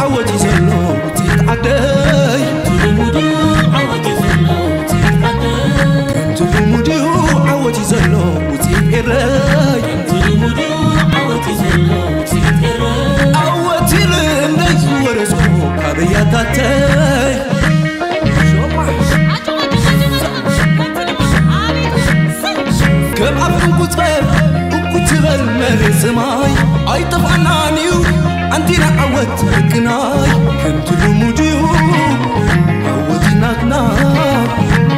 ዓወት እዩ ዘሎ ውፅኢት ዓደይ፣ ከምቲ ልሙድ እዩ ዓወት እዩ ዘሎ ውፅኢት ዓደይ፣ ከምቲ ልሙድ እዩ ዓወት እዩ ዘሎ ውፅኢት ኤረይ፣ ከምቲ ልሙድ እዩ ዓወት እዩ ዘሎ ውፅኢት ኤረይ። ዓወት ይብል እንደይ ዝወረስኩ ካብ ኣያታተይ። ከም ኣፍ ዕንቁፀ እኩ ትበል መሬት ሰማይ ኣይጠፍኣናን እዩ ኣንቲና ዓወት ደቅናይ ከምቲ ልሙድ እዩ ዓወት ናትና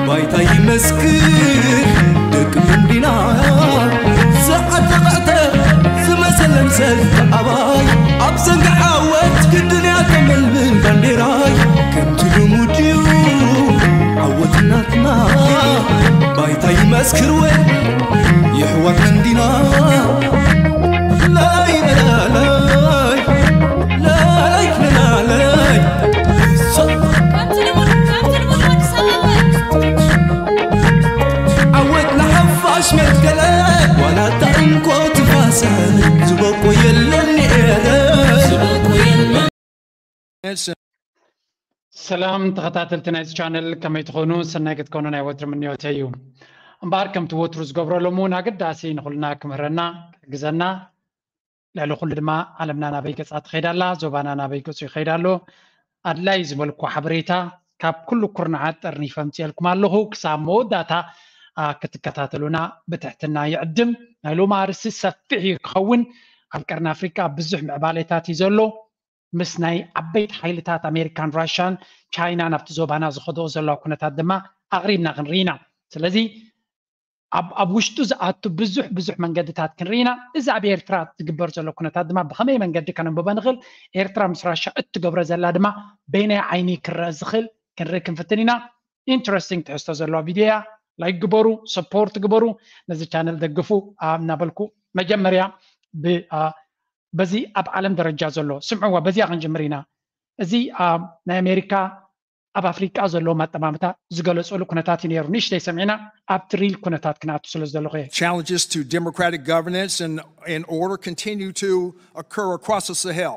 ባይታ ይመስክር ደቂ መንዲና ዝዓተቐዕተ ዝመሰለ ምሰል ኣባይ ኣብ ዘንጋ ዓወት ግድን እያ ተመልምል ባንዴራይ ከምቲ ልሙድ እዩ ዓወት ናትና ባይታ ይመስክር ወይ የሕዋት መንዲና ላላይ ላላይ ላላይ ላላይ ዓወት ንሓፋሽ መትከለ ዋላ እታ እንኮ ትፋሰ ዝበቆ የለን ኤረ ሰላም ተኸታተልቲ ናይዚ ቻነል ከመይ ትኾኑ? ሰናይ ክትኮኑ ናይ ወትሪ ምንዮተይ እዩ። እምበኣር ከምቲ ወትሩ ዝገብሮ ሎሚ እውን ኣገዳሲ ንኹልና ክምህረና ክሕግዘና ልዕሊ ኩሉ ድማ ዓለምና ናበይ ገፃ ትኸይድ ኣላ፣ ዞባና ናበይ ገፁ ይኸይድ ኣሎ ኣድላይ ዝበልኩ ሓበሬታ ካብ ኩሉ ኩርናዓት ጠርኒፈ ኣምፅኤልኩም ኣለኹ። ክሳብ መወዳእታ ክትከታተሉና ብትሕትና ይዕድም። ናይ ሎሚ ኣርእስቲ ሰፊሕ እዩ ክኸውን። ኣብ ቀርኒ ኣፍሪቃ ብዙሕ ምዕባሌታት እዩ ዘሎ። ምስ ናይ ዓበይቲ ሓይልታት ኣሜሪካን ራሽያን ቻይናን ኣብቲ ዞባና ዝኸድኦ ዘለዋ ኩነታት ድማ ኣቕሪብና ክንርኢ ኢና። ስለዚ ኣብ ኣብ ውሽጡ ዝኣቱ ብዙሕ ብዙሕ መንገድታት ክንርኢ ኢና። እዚ ኣብ ኤርትራ ዝግበር ዘሎ ኩነታት ድማ ብኸመይ መንገዲ ከነንብቦ ንኽእል? ኤርትራ ምስ ራሽያ እትገብሮ ዘላ ድማ በይናይ ዓይኒ ክረአ ዝኽእል ክንርኢ ክንፍትን ኢና። ኢንትረስቲንግ ትሕዝቶ ዘለዋ ቪድዮ እያ። ላይክ ግበሩ፣ ሰፖርት ግበሩ፣ ነዚ ቻነል ደግፉ እናበልኩ መጀመርያ በዚ ኣብ ዓለም ደረጃ ዘሎ ስምዕዋ በዚኣ ክንጅምር ኢና። እዚ ናይ ኣሜሪካ ኣብ ኣፍሪቃ ዘለዎም ኣጠማምታ ዝገለፀሉ ኩነታት እዩ ነይሩ። ንእሽተይ ሰሚዕና ኣብቲ ሪል ኩነታት ክንኣቱ ስለ ዝደለኹ እየ። Challenges to democratic governance and, and order continue to occur across the Sahel.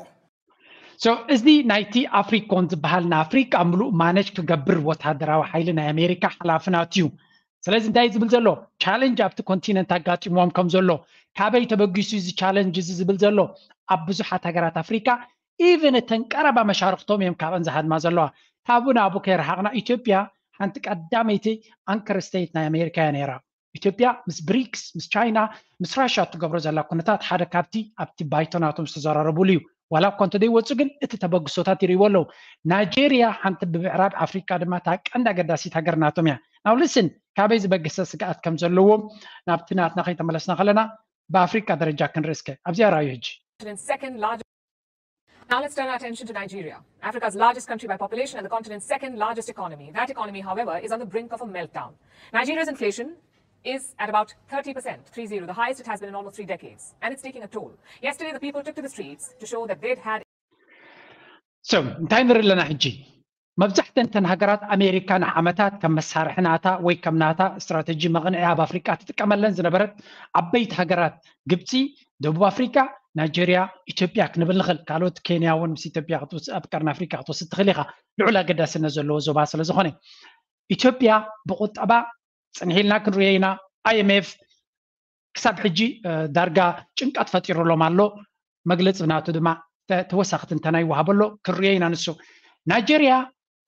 So እዚ ናይቲ ኣፍሪኮም ዝበሃል ንኣፍሪቃ ምሉእ ማነጅ ክገብር ወታደራዊ ሓይሊ ናይ ኣሜሪካ ሓላፍናት እዩ። ስለዚ እንታይ ዝብል ዘሎ ቻለንጅ ኣብቲ ኮንቲነንት ኣጋጢምዎም ከም ዘሎ ካበይ ተበጊሱ እዚ ቻለንጅ እዚ ዝብል ዘሎ ኣብ ብዙሓት ሃገራት ኣፍሪካ ኢቨን እተን ቀረባ መሻርክቶም እዮም ካብአን ዝሃድማ ዘለዋ። ካብኡ ናብኡ ከይረሓቕና ኢትዮጵያ ሓንቲ ቀዳመይቲ ኣንከር ስቴት ናይ ኣሜሪካ እያ ነይራ። ኢትዮጵያ ምስ ብሪክስ ምስ ቻይና ምስ ራሽያ እትገብሮ ዘላ ኩነታት ሓደ ካብቲ ኣብቲ ባይቶ ናቶም ዝተዘራረቡሉ እዩ። ዋላ እኳ እንተደይወፁ ግን እቲ ተበግሶታት ይርእይዎ ኣለዉ። ናይጄርያ ሓንቲ ብምዕራብ ኣፍሪካ ድማ እታ ቀንዲ ኣገዳሲት ሃገር ናቶም እያ። ናው ልስን ካበይ ዝበገሰ ስግኣት ከም ዘለዎም ናብቲ ናትና ከይተመለስና ከለና ብኣፍሪካ ደረጃ ክንርኢ እስከ ኣብዚኣ ራእዩ ሕጂ Now let's turn our attention to Nigeria, Africa's largest country by population and the continent's second largest economy. That economy, however, is on the brink of a meltdown. Nigeria's inflation is at about thirty percent, three zero, the highest it has been in almost three decades, and it's taking a toll. Yesterday, the people took to the streets to show that they'd had So እንታይ ንርኢ ኣለና ሕጂ? መብዛሕተን እተን ሃገራት ኣሜሪካ ንዓመታት ከም መሳርሒ ናታ ወይ ከም ናታ ስትራተጂ መቕንዒ ኣብ ኣፍሪቃ ትጥቀመለን ዝነበረት ዓበይቲ ሃገራት ግብፂ፣ ደቡብ ኣፍሪቃ፣ ናይጀርያ፣ ኢትዮጵያ ክንብል ንኽእል። ካልኦት ኬንያ እውን ምስ ኢትዮጵያ ኣብ ቀርኒ ኣፍሪቃ ክትወስድ ትኽእል ኢኻ። ልዑል ኣገዳስነት ዘለዎ ዞባ ስለ ዝኾነ ኢትዮጵያ ብቁጠባ ፅንሕ ኢልና ክንሪኦ ኢና። ኣይኤምኤፍ ክሳብ ሕጂ ዳርጋ ጭንቀት ፈጢሩሎም ኣሎ። መግለፂ ናቱ ድማ ተወሳኺ ትንተና ይወሃበሎ ክርዮ ኢና። ንሱ ናይጀርያ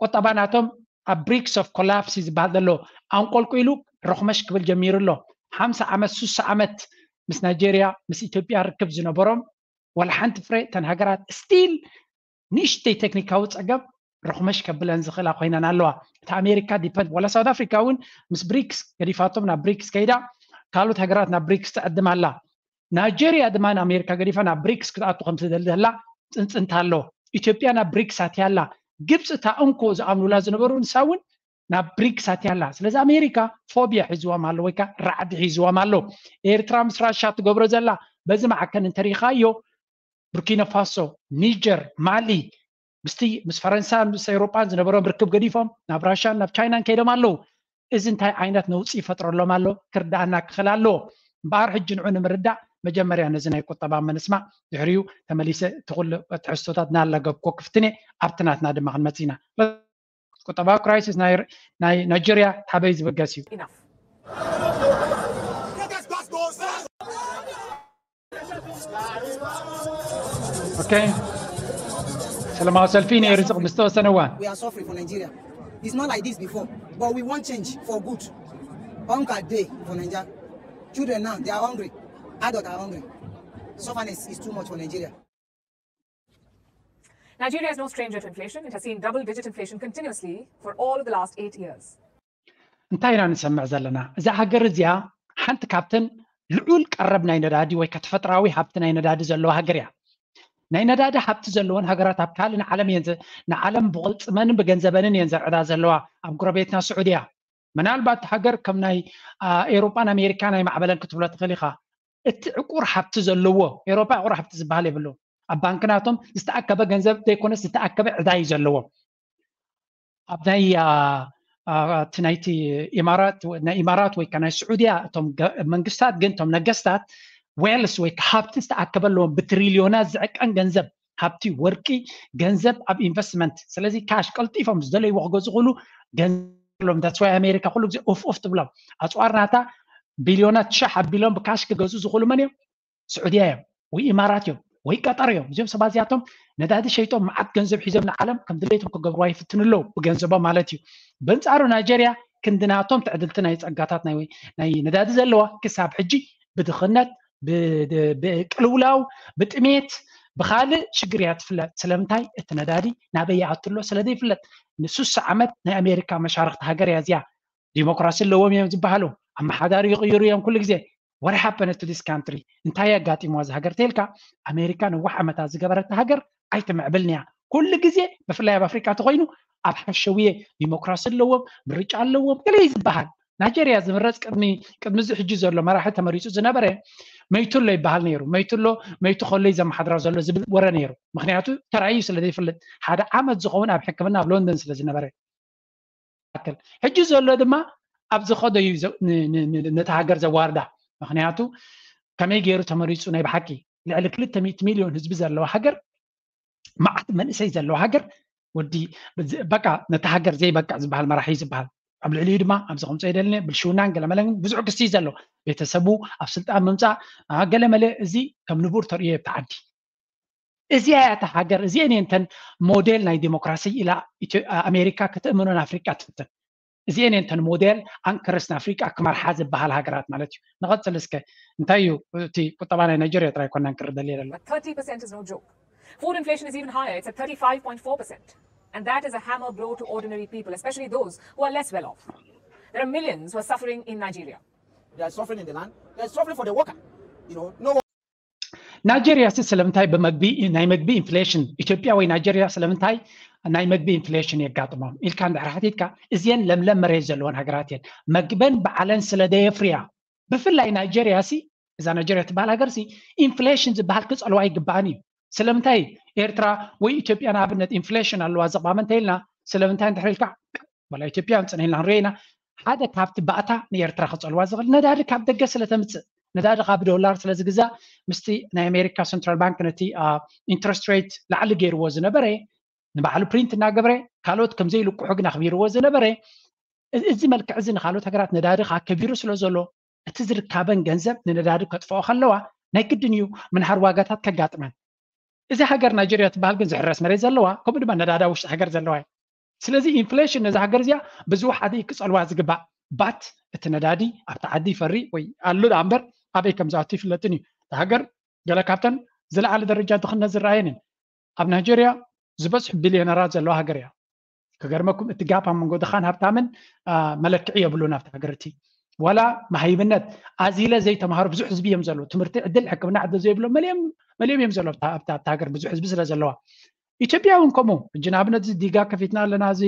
ቁጠባ ናቶም ኣብ ብሪክስ ኦፍ ኮላፕስ ዝበሃል ዘሎ ኣንቆልቁሉ ረኹመሽ ክብል ጀሚሩ ኣሎ። ሓምሳ ዓመት ሱሳ ዓመት ምስ ናይጀርያ ምስ ኢትዮጵያ ርክብ ዝነበሮም ዋላ ሓንቲ ፍረ እተን ሃገራት ስቲል ንእሽተይ ቴክኒካዊ ፀገም ረኹመሽ ከብለን ዝኽእላ ኮይነን ኣለዋ። እቲ ኣሜሪካ ዲፐንድ ዋላ ሳውት ኣፍሪካ እውን ምስ ብሪክስ ገዲፋቶም ናብ ብሪክስ ከይዳ ካልኦት ሃገራት ናብ ብሪክስ ትዕድም ኣላ። ናይጀርያ ድማ ንኣሜሪካ ገዲፋ ናብ ብሪክስ ክትኣቱ ከም ትደሊ ዘላ ፅንፅንታ ኣሎ። ኢትዮጵያ ናብ ብሪክስ ኣትያ ኣላ። ግብፂ እታ እንኮ ዝኣምኑላ ዝነበሩ ንሳ እውን ናብ ብሪክስ ኣትያ ኣላ። ስለዚ ኣሜሪካ ፎቢያ ሒዝዎም ኣሎ ወይ ከዓ ራዕዲ ሒዝዎም ኣሎ። ኤርትራ ምስ ራሻ ትገብሮ ዘላ በዚ ማዕከን እንተሪኢኻዮ ቡርኪና ፋሶ፣ ኒጀር፣ ማሊ ምስቲ ምስ ፈረንሳን ምስ ኤውሮጳን ዝነበሮም ርክብ ገዲፎም ናብ ራሻን ናብ ቻይናን ከይዶም ኣለዉ። እዚ እንታይ ዓይነት ነውፂ ይፈጥረሎም ኣሎ ክርዳኣና ክኽእል ኣለዎ። እምበኣር ሕጂ ንዑ ንምርዳእ መጀመርያ ነዚ ናይ ቁጠባ ምንስማዕ፣ ድሕሪኡ ተመሊሰ እቲ ኩሉ ትሕዝቶታት እናለገብኮ ክፍትነ ኣብቲ ናትና ድማ ክንመጽእ ኢና። ቁጠባዊ ክራይሲስ ናይ ናይጀርያ ታበይ ዝብገስ እዩ? Enough. ኦኬ፣ ሰላማዊ ሰልፊ ነይሩ እዚ ምስ ተወሰነ እዋን። We are suffering for Nigeria. It's not like this before, but we want change for good. Hunger dey for Nigeria. Children now, they are hungry. Adults are hungry. Suffering is too much for Nigeria. Nigeria is no stranger to inflation. It has seen double digit inflation continuously for all of the last eight years. እንታይ ኢና ንሰምዕ ዘለና? እዛ ሃገር እዚኣ ሓንቲ ካብተን ልዑል ቀረብ ናይ ነዳዲ ወይ ከተፈጥራዊ ሃብቲ ናይ ነዳዲ ዘለዋ ሃገር እያ። ናይ ነዳዲ ሃብቲ ዘለወን ሃገራት ኣብ ካልእ ንዓለም እየን ንዓለም ብቕልፅመንን ብገንዘበንን እየን ዘርዕዳ ዘለዋ። ኣብ ጎረቤትና ስዑድያ ምናልባት ሃገር ከም ናይ ኤሮጳን ኣሜሪካ ናይ ማዕበለን ክትብሎ ትኽእል ኢኻ። እቲ ዕቁር ሃብቲ ዘለዎ ኤሮጳ ዕቁር ሃብቲ ዝበሃል የብሉ። ኣብ ባንክናቶም ዝተኣከበ ገንዘብ ዘይኮነስ ዝተኣከበ ዕዳ እዩ ዘለዎ። ኣብ ናይ እቲ ናይቲ ኢማራት ናይ ኢማራት ወይ ናይ ስዑድያ እቶም መንግስታት ግን እቶም ነገስታት ዌልስ ወይ ሃብቲ ዝተኣከበ ኣለዎም። ብትሪልዮናት ዝዕቀን ገንዘብ ሃብቲ ወርቂ ገንዘብ ኣብ ኢንቨስትመንት። ስለዚ ካሽ ቀልጢፎም ዝደለይዎ ክገዙ ክሉ ገንዘብ ኣለዎም። ዳትስ ዋይ ኣሜሪካ ኩሉ ግዜ ኡፍ ኡፍ ትብሎም። ኣፅዋር ናታ ቢልዮናት ሻሕ ኣቢሎም ብካሽ ክገዙ ዝኽእሉ መን እዮም? ስዑድያ እዮም ወይ ኢማራት እዮም ወይ ቀጠር እዮም። እዚኦም ሰባት እዚኣቶም ነዳዲ ሸይጦም መዓት ገንዘብ ሒዞም ንዓለም ከም ድሌቶም ክገብርዋ ይፍትኑ ኣለዉ ብገንዘቦም ማለት እዩ። በንፃሩ ናይጀርያ ክንድናቶም ትዕድልቲ ናይ ፀጋታት ናይ ነዳዲ ዘለዋ ክሳብ ሕጂ ብድኽነት ብቅልውላው ብጥሜት ብካልእ ሽግር እያ ትፍለጥ። ስለምንታይ እቲ ነዳዲ ናበይ ይኣቱ ኣሎ ስለዘይፍለጥ። ንሱሳ ዓመት ናይ ኣሜሪካ መሻርክቲ ሃገር እያ እዚኣ። ዲሞክራሲ ኣለዎም እዮም ዝበሃሉ ኣመሓዳሪ ይቕይሩ እዮም ኩሉ ግዜ። What happened to this country? እንታይ ኣጋጢምዋ እዚ ሃገር ተልካ ኣሜሪካ ነዋሕ ዓመታት ዝገበረት ሃገር ኣይትምዕብልን እያ። ኩሉ ግዜ ብፍላይ ኣብ ኣፍሪቃ ተኮይኑ ኣብ ሓሸውየ ዲሞክራሲ ኣለዎም ምርጫ ኣለዎም ገለ ዝበሃል። ናይጀርያ ዝምረፅ ቅድሚ ቅድሚ እዚ ሕጂ ዘሎ መራሒ ተመሪፁ ዝነበረ መይቱ ኣሎ ይበሃል ነይሩ። መይቱ ኣሎ መይቱ ከሎ እዩ ዘመሓድራ ዘሎ ዝብል ወረ ነይሩ። ምክንያቱ ተራእዩ ስለ ዘይፍልጥ ሓደ ዓመት ዝኸውን ኣብ ሕክምና ኣብ ሎንደን ስለ ዝነበረ ይኣክል። ሕጂ ዘሎ ድማ ኣብ ዝኸዶ እዩ ነታ ሃገር ዘዋርዳ። ምክንያቱ ከመይ ገይሩ ተመሪፁ ናይ ብሓቂ ልዕሊ ክልተ ሚእቲ ሚልዮን ህዝቢ ዘለዋ ሃገር መዓት መንእሰይ ዘለዋ ሃገር ወዲ በቃ ነታ ሃገር ዘይበቅዕ ዝበሃል መራሒ ዝበሃል ኣብ ልዕሊኡ ድማ ኣብዚ ከምፅኦ የደልኒ ብልሽውናን ገለመለን ብዙሕ ክሲ ዘሎ ቤተሰቡ ኣብ ስልጣን ምምፃእ ገለመለ እዚ ከም ንቡር ተርእዮ የብቲ ዓዲ። እዚኣ እያ እታ ሃገር እዚአን እየን እተን ሞዴል ናይ ዲሞክራሲ ኢላ ኣሜሪካ ክትእምኖን ኣፍሪቃ ትፍትን። እዚአን እየን እተን ሞዴል ኣንከርስ ንኣፍሪቃ ክመርሓ ዝበሃል ሃገራት ማለት እዩ። ንቐፅል እስከ እንታይ እዩ እቲ ቁጠባ ናይ ናይጀርያ ጥራይ ኮናን ክርደል የለሎ። But thirty percent is no joke. Food inflation is even higher. It's at thirty-five point four percent. And that is a hammer blow to ordinary people, especially those who are less well off. There are millions who are suffering in Nigeria. They are suffering in the land. They are suffering for the worker. You know, no ናይጀርያ ሲ ስለምንታይ ብመግቢ ናይ መግቢ ኢንፍሌሽን ኢትዮጵያ ወይ ናይጀርያ ስለምንታይ ናይ መግቢ ኢንፍሌሽን የጋጥሞም ኢልካ እንድሕር ሓቲትካ እዚአን ለምለም መሬት ዘለወን ሃገራት እየን። መግበን በዓለን ስለ ደየፍርያ ብፍላይ ናይጀርያ ሲ እዛ ናይጀርያ ትበሃል ሃገር ሲ ኢንፍሌሽን ዝበሃል ክፀልዋ ኣይግባእን እዩ። ስለምንታይ ኤርትራ ወይ ኢትዮጵያ ንኣብነት ኢንፍሌሽን ኣለዋ ዘቕባመ እንተኢልና ስለምንታይ እንድሕር ኢልካ ዋላ ኢትዮጵያ ንፅንሕ ኢልና ክንሪኦ ኢና። ሓደ ካብቲ ባእታ ንኤርትራ ክፀልዋ ዝኽእል ነዳዲ ካብ ደገ ስለተምፅእ ነዳዲ ካብ ዶላር ስለ ዝግዛእ ምስቲ ናይ ኣሜሪካ ሰንትራል ባንክ ነቲ ኢንትረስት ሬት ላዕሊ ገይርዎ ዝነበረ ንባዕሉ ፕሪንት እናገበረ ካልኦት ከምዘይልቅሑ ግን ኣኽቢርዎ ዝነበረ እዚ መልክዕ እዚ ንካልኦት ሃገራት ነዳዲ ከዓ ከቢሩ ስለ ዘሎ እቲ ዝርካበን ገንዘብ ንነዳዲ ከጥፍኦ ከለዋ ናይ ግድን እዩ ምንሃር ዋጋታት ከጋጥመን። እዚ ሃገር ናይጀርያ ትበሃል ግን ዝሕረስ መሬት ዘለዋ ከምኡ ድማ ነዳዳ ውሽጢ ሃገር ዘለዋ እዩ። ስለዚ ኢንፍሌሽን ነዚ ሃገር እዚኣ ብዝወሓደ ክፀልዋ ዝግባእ ባት እቲ ነዳዲ ኣብቲ ዓዲ ይፈሪ ወይ ኣሎ ዳ እምበር ኣበይ ከም ዝኣቱ ይፍለጥን እዩ። እቲ ሃገር ገለ ካብተን ዝለዓለ ደረጃ ድኽነት ዝረኣየን እየን። ኣብ ናይጀርያ ዝበዝሑ ቢልዮነራት ዘለዋ ሃገር እያ። ክገርመኩም እቲ ጋፕ ኣብ መንጎ ድኻን ሃብታምን መለክዒ የብሉን ኣብቲ ሃገር እቲ ዋላ መሃይምነት ኣዚለ ዘይተምሃሩ ብዙሕ ህዝቢ እዮም ዘለዉ ትምህርቲ ዕድል ሕክምና ዕድል ዘይብሎም መሊኦም መሊኦም እዮም ዘለዉ ኣብታ ኣብታ ኣብታ ሃገር ብዙሕ ህዝቢ ስለ ዘለዋ ኢትዮጵያ እውን ከምኡ ሕጂ ንኣብነት እዚ ዲጋ ከፊትና ኣለና እዚ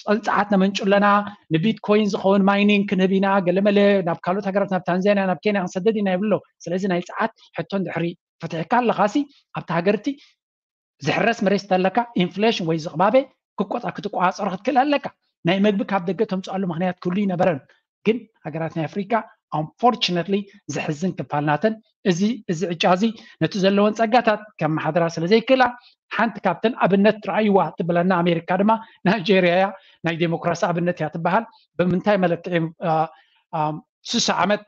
ፀልፀዓት ነመንጩ ኣለና ንቢትኮይን ዝኸውን ማይኒንግ ክንህብ ኢና ገለመለ ናብ ካልኦት ሃገራት ናብ ታንዛንያ ናብ ኬንያ ክንሰደድ ኢና ይብሎ ስለዚ ናይ ፀዓት ሕቶን ድሕሪ ፈትሕካ ኣለኻሲ ኣብቲ ሃገር እቲ ዝሕረስ መሬት ተለካ ኢንፍሌሽን ወይ ዝቕባበ ክትቆፃ ክትቆፃፀሮ ክትክእል ኣለካ ናይ መግቢ ካብ ደገ ተምፅኣሉ ምክንያት ክህሉ ይነበረን ግን ሃገራት ናይ ኣፍሪካ Unfortunately፣ ዘሕዝን ክፋል ናተን። እዚ እዚ ዕጫ እዚ ነቲ ዘለወን ጸጋታት ከመሓድራ ስለ ዘይክእላ፣ ሓንቲ ካብተን ኣብነት ረኣይዋ ትብለና ኣሜሪካ ድማ ናይጄርያ እያ። ናይ ዴሞክራሲ ኣብነት እያ ትበሃል። ብምንታይ መለክዒ? ስሳ ዓመት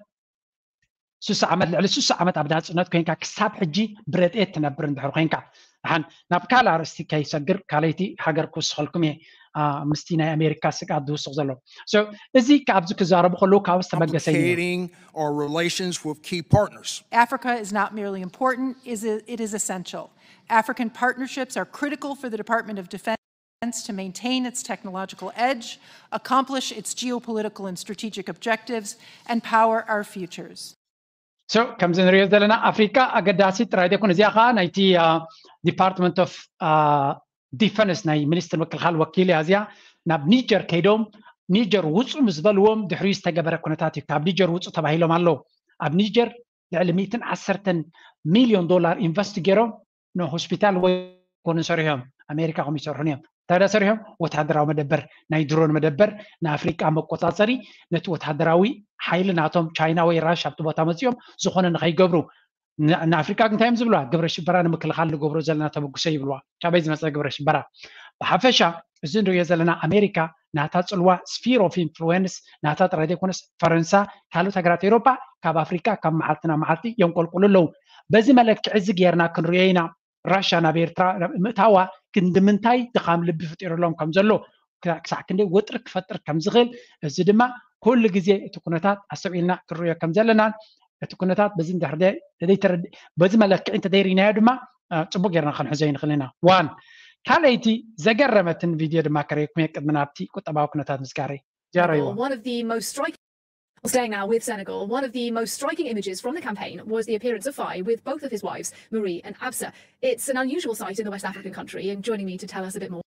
ስሳ ዓመት ልዕሊ ስሳ ዓመት ኣብ ናጽነት ኮይንካ ክሳብ ሕጂ ብረድኤት ትነብር እንድሕር ኮይንካ። ሓን ናብ ካልእ ኣርእስቲ ከይሰግር ካልኣይቲ ሃገር ክውስኸልኩም እየ። ምስቲ ናይ ኣሜሪካ ስግኣት ዝውስኽ ዘሎ እዚ ካብዚ ክዛረቡ ከለዉ ካብ ዝተበገሰ Complicating our relations with key partners. Africa is not merely important, it is essential. African partnerships are critical for the Department of Defense to maintain its technological edge, accomplish its geopolitical and strategic objectives, and power our futures. So ከምዚ ንሪኦ ዘለና ኣፍሪካ ኣገዳሲት ጥራይ ዘይኮነ፣ እዚኣ ከዓ ናይቲ Department of Defense ናይ ሚኒስትር ምክልኻል ወኪል እያ። እዚኣ ናብ ኒጀር ከይዶም ኒጀር ውፁ ምስ በልዎም ድሕሪኡ ዝተገበረ ኩነታት እዩ። ካብ ኒጀር ውፁ ተባሂሎም ኣለዉ። ኣብ ኒጀር ልዕሊ ሚእትን ዓሰርተን ሚልዮን ዶላር ኢንቨስት ገይሮም ንሆስፒታል ወይ ኮኑ ሰሪሖም። ኣሜሪካ ከም ይሰርሑን እዮም። እንታይ ዳ ሰሪሖም? ወታደራዊ መደበር፣ ናይ ድሮን መደበር ንኣፍሪቃ መቆፃፀሪ፣ ነቲ ወታደራዊ ሓይሊ ናቶም ቻይና ወይ ራሻ ኣብቲ ቦታ መፂኦም ዝኾነ ንኸይገብሩ። ንኣፍሪቃ እንታይ እዮም ዝብልዋ? ግብረ ሽበራ ንምክልኻል ንገብሮ ዘለና ተበግሶ ይብልዋ። ካበይ ዝመፀ ግብረ ሽበራ? ብሓፈሻ እዚ ንሪኦ ዘለና ኣሜሪካ ናታ ፅልዋ፣ sphere of influence ናታ ጥራይ ዘይኮነስ ፈረንሳ፣ ካልኦት ሃገራት ኤሮፓ ካብ ኣፍሪካ ካብ መዓልቲ ናብ መዓልቲ የንቆልቁሉ ኣለዉ። በዚ መለክዒ እዚ ጌርና ክንሪኦ ኢና። ራሻ ናብ ኤርትራ ምእታዋ ክንዲ ምንታይ ድኻም ልቢ ፈጢሩሎም ከም ዘሎ፣ ክሳዕ ክንደይ ወጥሪ ክፈጥር ከም ዝኽእል፣ እዚ ድማ ኩሉ ግዜ እቲ ኩነታት ኣስተውዒልና ክንሪኦ ከም ዘለናን እቲ ኩነታት በዚ እንድሕር ዘይተረድ በዚ መለክዒ እንተደይሪናዮ ድማ ጽቡቅ ጌርና ክንሕዞ ይንኽእል ኢና። ዋን ካልኣይቲ ዘገረመትን ቪድዮ ድማ ከረይኩም እየ ቅድሚ ናብቲ ቁጠባዊ ኩነታት ምስጋረይ ጃረይዋ One of the most striking Staying now with Senegal, one of the most striking images from the campaign was the appearance of Faye with both of his wives, Marie and Absa. It's an unusual sight in the West African country, and joining me to tell us a bit more.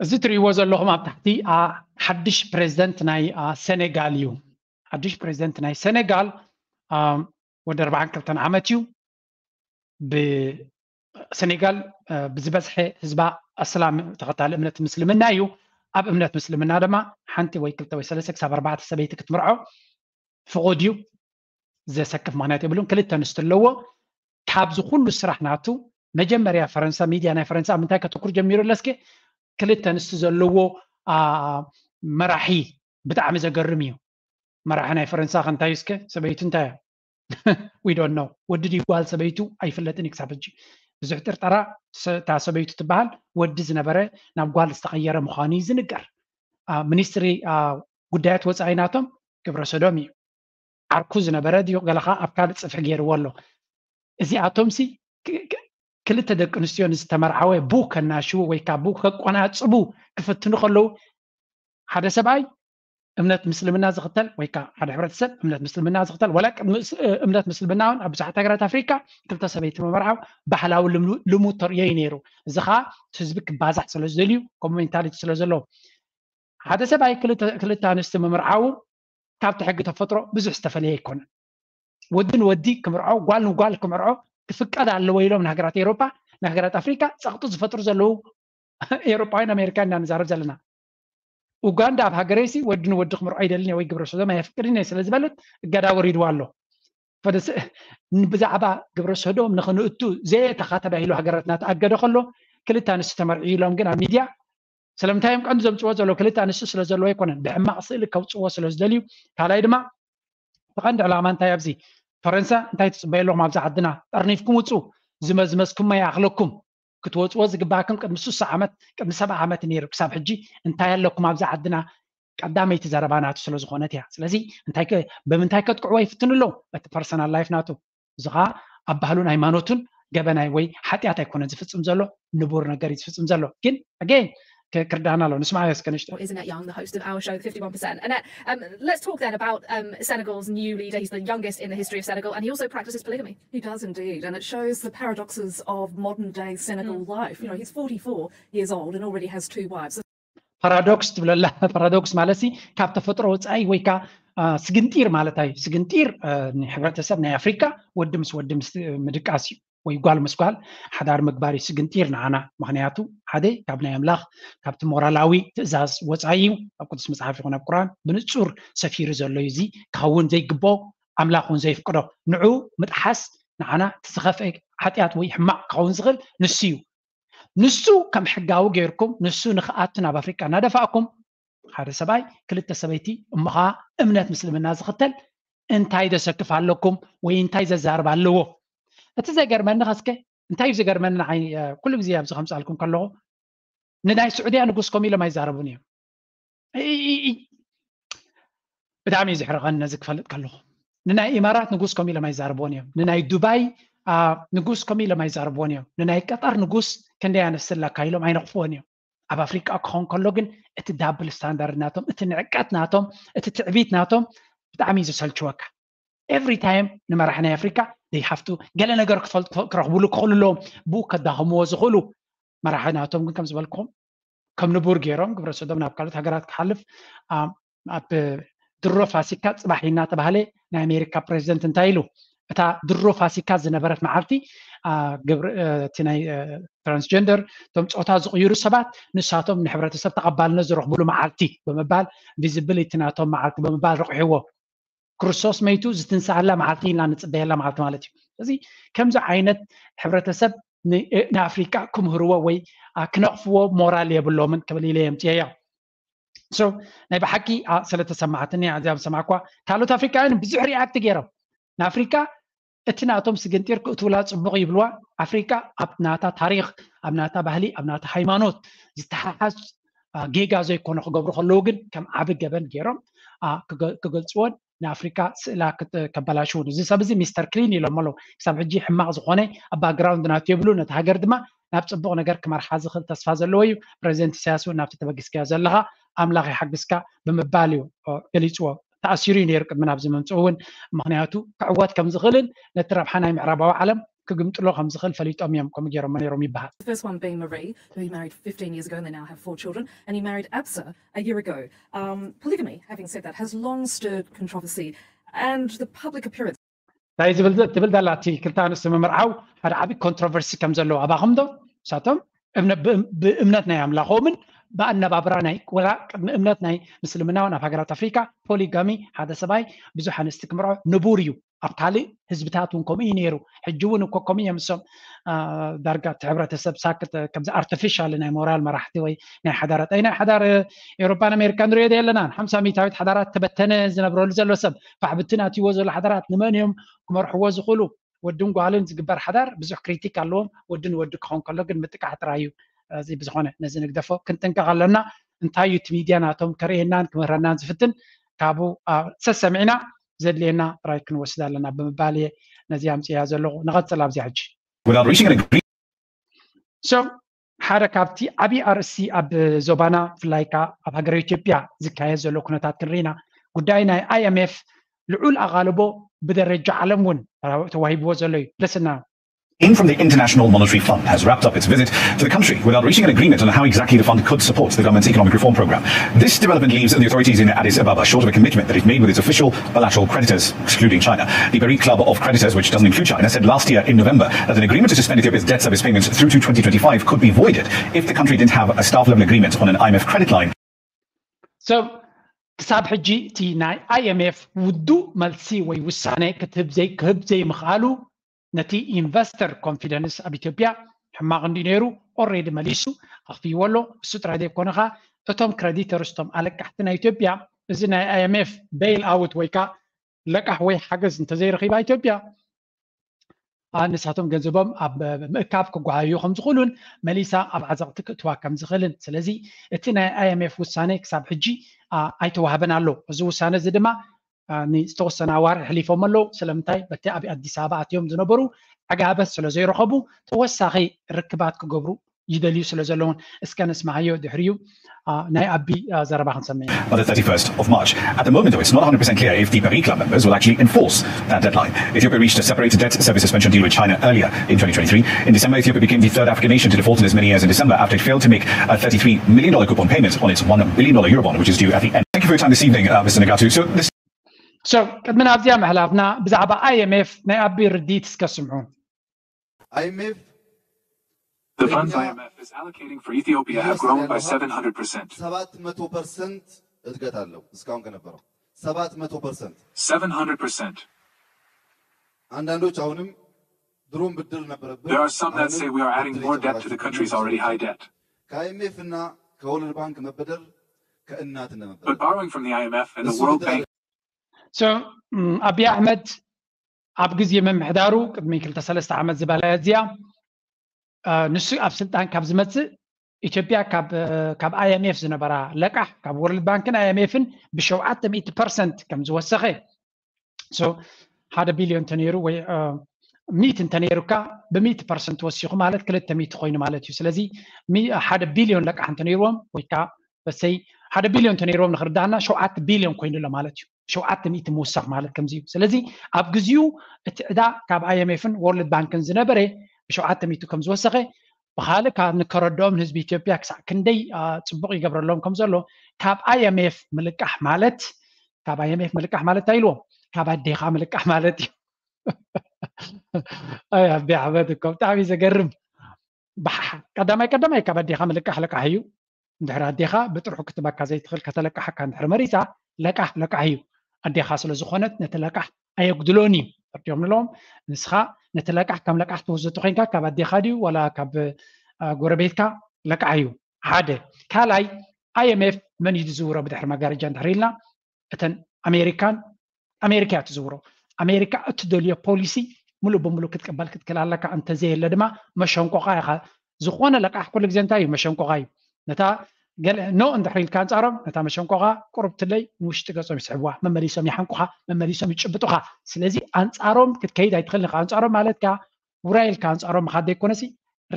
እዚ ትሪእዎ ዘለኹም ኣብ ታሕቲ ሓድሽ ፕሬዚደንት ናይ ሰኔጋል እዩ። ሓድሽ ፕሬዚደንት ናይ ሰኔጋል ወዲ ኣርባዓን ክልተን ዓመት እዩ። ብሰኔጋል ብዝበዝሐ ህዝባ ኣስላም ተኸታሊ እምነት ምስልምና እዩ። ኣብ እምነት ምስልምና ድማ ሓንቲ ወይ ክልተ ወይ ሰለስተ ክሳብ ኣርባዕተ ሰበይቲ ክትምርዖ ፍቑድ እዩ። ዘሰክፍ ምኽንያት የብሉን። ክልተ ኣንስቲ ኣለዎ። ካብዚ ኩሉ ስራሕ ናቱ መጀመርያ ፈረንሳ፣ ሚድያ ናይ ፈረንሳ ኣብ ምንታይ ከተኩር ጀሚሩ ኣለስከ? ክልተ ኣንስቲ ዘለዎ መራሒ። ብጣዕሚ ዘገርም እዩ። መራሒ ናይ ፈረንሳ ከ እንታይ እስከ? ሰበይቱ እንታይ እያ? We don't know። ወዲ ድዩ ጓል ሰበይቱ ኣይፍለጥን እዩ ክሳብ ሕጂ። ብዙሕ ጥርጠራ። እታ ሰበይቱ ትበሃል ወዲ ዝነበረ ናብ ጓል ዝተቐየረ ምዃኑ እዩ ዝንገር። ሚኒስትሪ ጉዳያት ወፃኢ ናቶም ግብረ ሰዶም እዩ። ዓርኩ ዝነበረ ድዩ ገለኻ ኣብ ካልእ ፅፍሒ ገይርዎ ኣሎ። እዚኣቶምሲ ክልተ ደቂ ኣንስትዮ ንዝተመርዓወ ቡ ከናሽዉ ወይ ከዓ ቡ ከቆናፅቡ ክፍትኑ ከለዉ ሓደ ሰብኣይ እምነት ምስልምና ዝኽተል ወይ ከዓ ሓደ ሕብረተሰብ እምነት ምስልምና ዝኽተል ዋላ እምነት ምስልምና እውን ኣብ ብዙሓት ሃገራት ኣፍሪካ ክልተ ሰበይቲ ምምርዓው ባህላዊ ልሙድ ተርእዮ እዩ ነይሩ። እዚ ከዓ ህዝቢ ክባዛሕ ስለ ዝደልዩ ከምኡ ሜንታሊቲ ስለ ዘለዎ ሓደ ሰብኣይ ክልተ ኣንስቲ ምምርዓው ካብቲ ሕጊ ተፈጥሮ ብዙሕ ዝተፈለየ ኣይኮነን። ወዲ ንወዲ ክምርዖ ጓል ንጓል ክምርዖ ክፍቀድ ኣለዎ ኢሎም ንሃገራት ኤሮፓ ንሃገራት ኣፍሪካ ፀቕጢ ዝፈጥሩ ዘለዉ ኤሮፓውያን ኣሜሪካ ኢና ንዛረብ ዘለና። ኡጋንዳ ኣብ ሃገረይሲ ወዲ ንወዲ ክምርዖ ኣይደልን ወይ ግብረ ሰዶም ኣየፍቅድን እየ ስለ ዝበለት እገዳ ወሪድዋ ኣሎ። ብዛዕባ ግብረ ሰዶም ንክንእቱ ዘየተኻ ተባሂሉ ሃገራትና ተኣገደ ከሎ ክልተ ኣንስቲ ተመርዒ ኢሎም ግን ኣብ ሚድያ ስለምንታይ እዮም ቀንዲ ዘምፅዎ ዘለዉ ክልተ ኣንስቲ ስለ ዘለዎ ኣይኮነን ብሕማቕ ስእሊ ከውፅዎ ስለ ዝደልዩ ካልኣይ ድማ ብቐንዲ ዕላማ እንታይ ኣብዚ ፈረንሳ እንታይ ትፅበዩ ኣለኹም ኣብዚ ዓድና ጠርኒፍኩም ውፁ ዝመዝመዝኩም ይኣኽለኩም ክትወፅዎ ዝግባእኩም ቅድሚ ስሳ ዓመት ቅድሚ ሰብዓ ዓመት ነይሩ ክሳብ ሕጂ እንታይ ኣለኩም ኣብዚ ዓድና ቀዳመይቲ ዘረባ ናቱ ስለ ዝኾነት እያ ስለዚ ብምንታይ ከጥቅዕዎ ይፍትኑ ኣለዉ በቲ ፐርሰናል ላይፍ ናቱ እዚ ከዓ ኣብ ባህሉን ሃይማኖቱን ገበናይ ወይ ሓጢኣት ኣይኮነ ዝፍፅም ዘሎ ንቡር ነገር እዩ ዝፍፅም ዘሎ ግን ኣገን ክርዳና ኣሎ ንስማዕ እስከ ንሽቶ Isn't it Young, the host of our show, the fifty-one percent? And uh, um, let's talk then about um, Senegal's new leader. He's the youngest in the history of Senegal, and he also practices polygamy. He does indeed, and it shows the paradoxes of modern day Senegal life. You know, he's forty-four years old and already has two wives. ፓራዶክስ ትብለላ ፓራዶክስ ማለት ሲ ካብ ተፈጥሮ ወፃኢ ወይ ካ ስግንጢር ማለት እዩ። ስግንጢር ንሕብረተሰብ ናይ ኣፍሪካ ወዲ ምስ ወዲ ምስ ምድቃስ እዩ። ወይ ጓል ምስ ጓል ሓዳር ምግባር እዩ ስግንጢር ንዓና። ምኽንያቱ ሓደ ካብ ናይ ኣምላኽ ካብቲ ሞራላዊ ትእዛዝ ወፃኢ እዩ። ኣብ ቅዱስ መፅሓፍ ይኹን ኣብ ቁርኣን ብንፁር ሰፊሩ ዘሎ እዩ። እዚ ክኸውን ዘይግብኦ፣ ኣምላኽ እውን ዘይፍቅዶ። ንዑ ምጥሓስ ንዓና እቲ ዝኸፍአ ሓጢኣት ወይ ሕማቕ ክኸውን ዝኽእል ንሱ እዩ። ንሱ ከም ሕጋዊ ጌርኩም ንሱ ንኽኣቱ ናብ ኣፍሪቃ እናደፋእኩም ሓደ ሰብኣይ ክልተ ሰበይቲ እሞ ኸዓ እምነት ምስልምና ዝኽተል እንታይ ዘሰክፍ ኣለኩም ወይ እንታይ ዘዛርብ ኣለዎ? እቲ ዘገርመኒ ኸስከ እንታይ እዩ ዘገርመኒ ንዓይ ኩሉ ግዜ ኣብዚ ከምፅኣልኩም ከለኹ ንናይ ስዑድያ ንጉስ ከምኡ ኢሎም ኣይዛረቡን እዮም። ብጣዕሚ እዩ ዝሕርቐኒ ነዚ ክፈልጥ ከለኹ። ንናይ ኢማራት ንጉስ ከምኡ ኢሎም ኣይዛረብዎን እዮም። ንናይ ዱባይ ንጉስ ከምኡ ኢሎም ኣይዛረብዎን እዮም። ንናይ ቀጠር ንጉስ ክንደይ ኣነስላካ ኢሎም ኣይነቕፍዎን እዮም። ኣብ ኣፍሪቃ ክኸውን ከሎ ግን እቲ ዳብል ስታንዳርድ ናቶም፣ እቲ ንዕቀት ናቶም፣ እቲ ትዕቢት ናቶም ብጣዕሚ እዩ ዘሰልችወካ። ኤቭሪ ታይም ንመራሒ ናይ ኣፍሪካ ዘይሓፍቱ ገለ ነገር ክፈልጡ ክረኽብሉ ክኽእሉ ኣለዎም። ብኡ ከዳኸምዎ ዝኽእሉ መራሒ ናቶም ግን ከም ዝበልኩም ከም ንቡር ገይሮም ግብረ ሰዶም ናብ ካልኦት ሃገራት ክሓልፍ ኣብ ድሮ ፋሲካ ፅባሕ እናተባህለ ናይ ኣሜሪካ ፕሬዚደንት እንታይ ኢሉ? እታ ድሮ ፋሲካ ዝነበረት መዓልቲ እቲ ናይ ትራንስጀንደር እቶም ፆታ ዝቕይሩ ሰባት ንሳቶም ንሕብረተሰብ ተቐባልነት ዝረኽብሉ መዓልቲ ብምባል ቪዚብሊቲ ናቶም መዓልቲ ብምባል ረቑሕዎ። ክርስቶስ መይቱ ዝትንሳኣላ መዓልቲ ኢልና ንፅበየላ መዓልቲ ማለት እዩ። እዚ ከምዚ ዓይነት ሕብረተሰብ ንኣፍሪቃ ክምህርዎ ወይ ክነቕፍዎ ሞራል የብሎምን ክብል ኢለ የምፅየዮ። ናይ ብሓቂ ስለተሰማዕትኒ እዚኣ ዝሰማዕኳ ካልኦት ኣፍሪቃውያን ብዙሕ ሪኣክት ገይሮም ንኣፍሪቃ እቲ ናቶም ስግንጢር ክእትውላ ፅቡቕ ይብልዋ። ኣፍሪቃ ኣብ ናታ ታሪክ ኣብ ናታ ባህሊ ኣብ ናታ ሃይማኖት ዝተሓሓዝ ጌጋ ዘይኮነ ክገብሩ ከለዉ ግን ከም ዓቢ ገበን ገይሮም ክገልፅዎን ንኣፍሪካ ስእላ ከበላሽውን እዚ ሰብ እዚ ሚስተር ክሊን ኢሎም ኣለዉ። ክሳብ ሕጂ ሕማቕ ዝኾነ ኣብ ባክግራውንድ ናቱ የብሉ። ነቲ ሃገር ድማ ናብ ፅቡቕ ነገር ክመርሓ ዝኽእል ተስፋ ዘለዎ እዩ። ፕሬዚደንት ኢሳያስ እውን ናብቲ ተበጊስካዮ ዘለኻ ኣምላኽ ይሓግዝካ ብምባል እዩ ገሊፅዎ። ተኣሲሩ እዩ ነይሩ ቅድሚ ናብዚ ምምፅኡ እውን ምክንያቱ ክዕወት ከም ዝኽእልን ነቲ ረብሓ ናይ ምዕራባዊ ዓለም ክግምጥሎ ከም ዝኽእል ፈሊጦም እዮም ከምኡ ገይሮሞ ነይሮም ይበሃል። The first one being Marie, who he married fifteen years ago, and they now have four children. And he married Absa a year ago. Um, polygamy, having said that, has long stirred controversy and the public appearance. እንታይ ዝብል ትብል ዘላ እቲ ክልተ ኣንስቲ ምምርዓው ሓደ ዓብዪ ኮንትሮቨርሲ ከም ዘለዎ ኣባኹም ዶ ንሳቶም ብእምነት ናይ ኣምላኾምን ብኣነባብራ ናይ ወላ ቅድሚ እምነት ናይ ምስልምናውን ኣብ ሃገራት ኣፍሪካ ፖሊጋሚ ሓደ ሰብኣይ ብዙሕ ኣንስቲ ክምርዖ ንቡር እዩ። ኣብ ካልእ ህዝብታት እውን ከምኡ እዩ ነይሩ። ሕጂ እውን እኮ ከምኡ እዮም እሶም ዳርጋ እቲ ሕብረተሰብ ሳክት ከምዚ ኣርቲፊሻል ናይ ሞራል መራሕቲ ወይ ናይ ሓዳራት ኣይ ናይ ሓዳር ኤውሮፓን ኣሜሪካ ንሪኦ ዶ የለናን ሓምሳ ሚታዊት ሓዳራት ተበተነ ዝነብረሉ ዘሎ ሰብ ፋሕብትን ኣትይዎ ዘሎ ሓዳራት ንመን እዮም ክመርሕዎ ዝኽእሉ? ወድን ጓልን ዝግበር ሓዳር ብዙሕ ክሪቲክ ኣለዎም። ወድን ወዲ ክኸውን ከሎ ግን ምጥቃዕ ጥራይ እዩ። እዚ ብዝኾነ ነዚ ንግደፎ ክንጥንቀቕ ኣለና። እንታይ እዩ እቲ ሚድያ ናቶም ከርእየናን ክምህረናን ዝፍትን ካብኡ ሰሰሚዕና ዘድልየና ጥራይ ክንወስድ ኣለና ብምባል እየ ነዚ ኣምፅያ ዘለኹ። ንቐፅል ኣብዚያ ሕጂ Without reaching an agreement. So ሓደ ካብቲ ዓብዪ ኣርእስቲ ኣብ ዞባና ብፍላይ ከዓ ኣብ ሃገረ ኢትዮጵያ ዝካየድ ዘሎ ኩነታት ክንርኢና ጉዳይ ናይ ኣይኤምኤፍ ልዑል ኣቓልቦ ብደረጃ ዓለም እውን ተዋሂብዎ ዘሎ እዩ። ልስና From the International Monetary Fund has wrapped up its visit to the country without reaching an agreement on how exactly the fund could support the government's economic reform program. This development leaves the authorities in Addis Ababa short of a commitment that it made with its official bilateral creditors, excluding China. The Berik Club of Creditors, which doesn't include China, said last year in November that an agreement to suspend Ethiopia's debt service payments through to twenty twenty-five could be voided if the country didn't have a staff-level agreement on an IMF credit line. So ክሳብ ሕጂ እቲ ናይ ኣይኤምኤፍ ውዱእ መልሲ ወይ ውሳነ ክትህብ ዘይክህብ ዘይምኽኣሉ ነቲ ኢንቨስተር ኮንፊደንስ ኣብ ኢትዮጵያ ሕማቕ እንዲ ነይሩ ኦሬዲ መሊሱ ኣኽፊዎ ኣሎ። እሱ ጥራይ ዘይኮነ ኸዓ እቶም ክረዲተርስ እቶም ኣለቃሕቲ ናይ ኢትዮጵያ እዚ ናይ ኣይኤምኤፍ ቤይል ኣውት ወይ ከዓ ለቃሕ ወይ ሓገዝ እንተዘይረኺባ ኢትዮጵያ ንሳቶም ገንዘቦም ኣብ ምእካብ ክጓሃዩ ከም ዝኽእሉን መሊሳ ኣብ ዓዘቕቲ ክእትዋ ከም ዝኽእልን ስለዚ እቲ ናይ ኣይኤምኤፍ ውሳነ ክሳብ ሕጂ ኣይተዋህበን ኣሎ። እዚ ውሳነ እዚ ድማ ንዝተወሰነ ኣዋርሕ ሕሊፎም ኣለዉ። ስለምንታይ በቲ ኣብ ኣዲስ ኣበባ ኣትዮም ዝነበሩ ዕጋበት ስለ ዘይረኸቡ ተወሳኺ ርክባት ክገብሩ ይደልዩ ስለ ዘለውን እስከ ንስማዓዮ ድሕሪዩ ናይ ኣቢ ዘረባ ክንሰምዕ ኢና። By the thirty-first of March. At the moment, though, it's not one hundred percent clear if the Berik Club members will actually enforce that deadline. Ethiopia reached a separate debt service suspension deal with China earlier in twenty twenty-three. In December, Ethiopia became the third African nation to default in as many years in December after it failed to make a thirty-three million dollar coupon payment on its one billion dollar Eurobond, which is due at the end. Thank you for your time this evening, uh, Mister Nagatu. So, this So ቅድሚ ናብዚኣ ምሕላፍና ብዛዕባ ኣይኤምኤፍ ናይ ኣቢ ርድኢት እስከ ስምዑ። IMF The funds IMF is allocating for Ethiopia have grown by seven hundred percent. ሰባት መቶ ፐርሰንት እድገት አለው እስካሁን ከነበረው ሰባት መቶ ፐርሰንት። Seven hundred percent. አንዳንዶች አሁንም ድሮም ብድር ነበረብን። There are some that say we are adding more debt to the country's already high debt. ከ IMF እና ከወርልድ ባንክ መበደር ከእናት እንደመበደር። But borrowing from the IMF and the World Bank So ኣቢ ኣሕመድ ኣብ ግዜ ምምሕዳሩ ቅድሚ ክልተ ሰለስተ ዓመት ዝበላ እዚኣ ንሱ ኣብ ስልጣን ካብ ዝመፅእ ኢትዮጵያ ካብ IMF ዝነበራ ለቃሕ ካብ ወርልድ ባንክን IMF ን ብሸውዓተ ሚእቲ ፐርሰንት ከም ዝወሰኸ ሓደ ቢልዮን እንተነይሩ ወይ ሚእቲ እንተነይሩካ ብሚእቲ ፐርሰንት ወሲኹ ማለት ክልተ ሚእቲ ኮይኑ ማለት እዩ። ስለዚ ሓደ ቢልዮን ለቃሕ እንተነይርዎም ወይ ከዓ በሰይ ሓደ ቢልዮን እንተነይርዎም ንክርዳእና ሸውዓተ ቢልዮን ኮይኑ ኣሎ ማለት እዩ። ሸውዓተ ሚእቲ ምውሳኽ ማለት ከምዚ እዩ። ስለዚ ኣብ ግዚኡ እቲ ዕዳ ካብ IMF ን ወርልድ ባንክን ዝነበረ ብሸውዓተ ሚእቲ ከም ዝወሰኸ ብካልእ ካብ ንከረድኦም ንህዝቢ ኢትዮጵያ ክሳዕ ክንደይ ፅቡቕ ይገብረሎም ከም ዘሎ ካብ IMF ምልቃሕ ማለት ካብ IMF ምልቃሕ ማለት እንታይ ኢልዎም ካብ ኣዴኻ ምልቃሕ ማለት እዩ። ኣይ ኣቢ ኣሕመድ እኮ ብጣዕሚ ዘገርም። ቀዳማይ ቀዳማይ ካብ ኣዴኻ ምልቃሕ ለቃሕ እዩ። እንድሕር ኣዴኻ ብጥርሑ ክትባካ ዘይትኽእል ከተለቃሓካ እንድሕር መሪፃ ለቃሕ ለቃሕ እዩ። ኣዴኻ ስለ ዝኾነት ነቲ ለቃሕ ኣየጉድሎን እዩ። ፈርድዮም ንለዎም ንስኻ ነቲ ለቃሕ ከም ለቃሕ ትወስዶ ኮይንካ ካብ ኣዴኻ ድዩ ዋላ ካብ ጎረቤትካ ለቃሕ እዩ። ሓደ ካልኣይ IMF መን እዩ ዝዝውሮ ብድሕሪ መጋረጃ እንድሕር ኢልና እተን ኣሜሪካን ኣሜሪካ እያ ትዝውሮ። ኣሜሪካ እትደልዮ ፖሊሲ ሙሉእ ብሙሉእ ክትቅበል ክትክእል ኣለካ። እንተዘየለ ድማ መሸንቆቓ ኢኻ። ዝኾነ ለቃሕ ኩሉ ግዜ እንታይ እዩ መሸንቆቓ እዩ። ነታ ገለ ኖ እንድሕር ኢልካ ኣንፃሮም ነታ መሸንቆቓ ቁሩብ ትለይ ንውሽጢ ገፆም ይስሕብዋ፣ መመሊሶም ይሓንቁኻ፣ መመሊሶም ይጭብጡኻ። ስለዚ ኣንፃሮም ክትከይድ ኣይትኽእልን ኢኻ። ኣንፃሮም ማለት ከኣ ውራይ ኢልካ ኣንፃሮም ምኻድ ዘይኮነሲ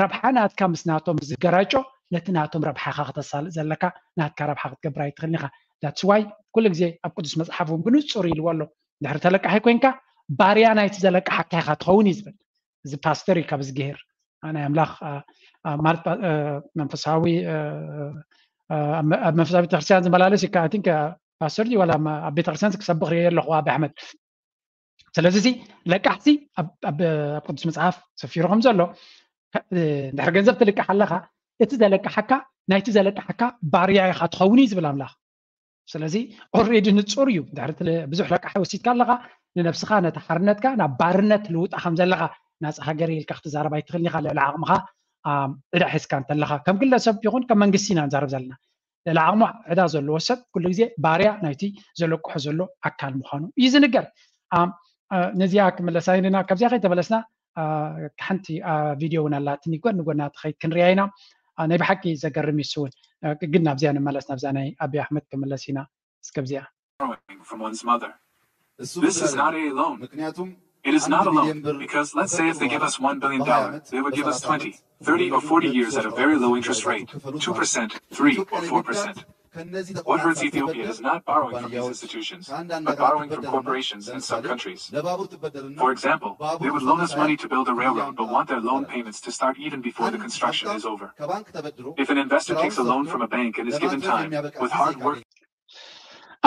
ረብሓ ናትካ ምስ ናቶም ዝገራጮ ነቲ ናቶም ረብሓኻ ክተሳልጥ ዘለካ ናትካ ረብሓ ክትገብር ኣይትኽእልን ኢኻ። That's why ኩሉ ግዜ ኣብ ቅዱስ መፅሓፍ እውን ብንፁር ኢልዎ ኣሎ። ድሕሪ ተለቃሒ ኮይንካ ባርያ ናይቲ ዘለቃሓካ ኢኻ ትኸውን እዩ ዝብል። እዚ ፓስተር እዩ ካብ ዝገሄር ናይ ኣምላኽ ማለት መንፈሳዊ ኣብ መንፈሳዊ ቤተክርስትያን ዝመላለስ እዩ። I think ፓስተር ድዩ ዋላ ኣብ ቤተክርስትያን ክሰብኽ ሪኦ ኣለኹ ኣቢ ኣሕመድ። ስለዚ እዚ ለቃሕሲ ኣብ ቅዱስ መፅሓፍ ሰፊሩ ከም ዘሎ ድሕሪ ገንዘብ ትልቃሕ ኣለኻ እቲ ዘለቃሓካ ናይቲ ዘለቃሓካ ባርያ ኢኻ ትኸውን እዩ ዝብል ኣምላኽ። ስለዚ already ንፁር እዩ። ድሕሪ ብዙሕ ለቃሒ ወሲድካ ኣለኻ ንነብስኻ ነቲ ሓርነትካ ናብ ባርነት ልውጣ ከም ዘለኻ ናፃ ሃገር ኢልካ ክትዛረብ ኣይትኽእልን ኢኻ። ልዕሊ ዓቕምኻ ዕዳ ሒዝካ እንተለኻ ከም ግለሰብ ይኹን ከም መንግስቲ ኢና ንዛረብ ዘለና። ልዕሊ ዓቕሙ ዕዳ ዘለዎ ሰብ ኩሉ ግዜ ባርያ ናይቲ ዘለቅሖ ዘሎ ኣካል ምዃኑ እዩ ዝንገር። ነዚኣ ክምለሳ ኢና። ካብዚኣ ከይተመለስና ሓንቲ ቪድዮ እውን ኣላትኒ ጎኒ ጎና ትኸይድ ክንሪኣ ኢና። ናይ ብሓቂ ዘገርም እዩ። እሱ እውን ግን ናብዚኣ ንመለስ፣ ናብዛ ናይ ኣቢ ኣሕመድ ክምለስ ኢና። እስከ ኣብዚኣ borrowing from one's mother. This is not a loan. It is not a loan because let's say if they give us one billion dollars, they would give us twenty, thirty or forty years at a very low interest rate, two percent, three or four percent. What hurts Ethiopia is not borrowing from these institutions, but borrowing from corporations and some countries. For example, they would loan us money to build a railroad but want their loan payments to start even before the construction is over. If an investor takes a loan from a bank and is given time, with hard work,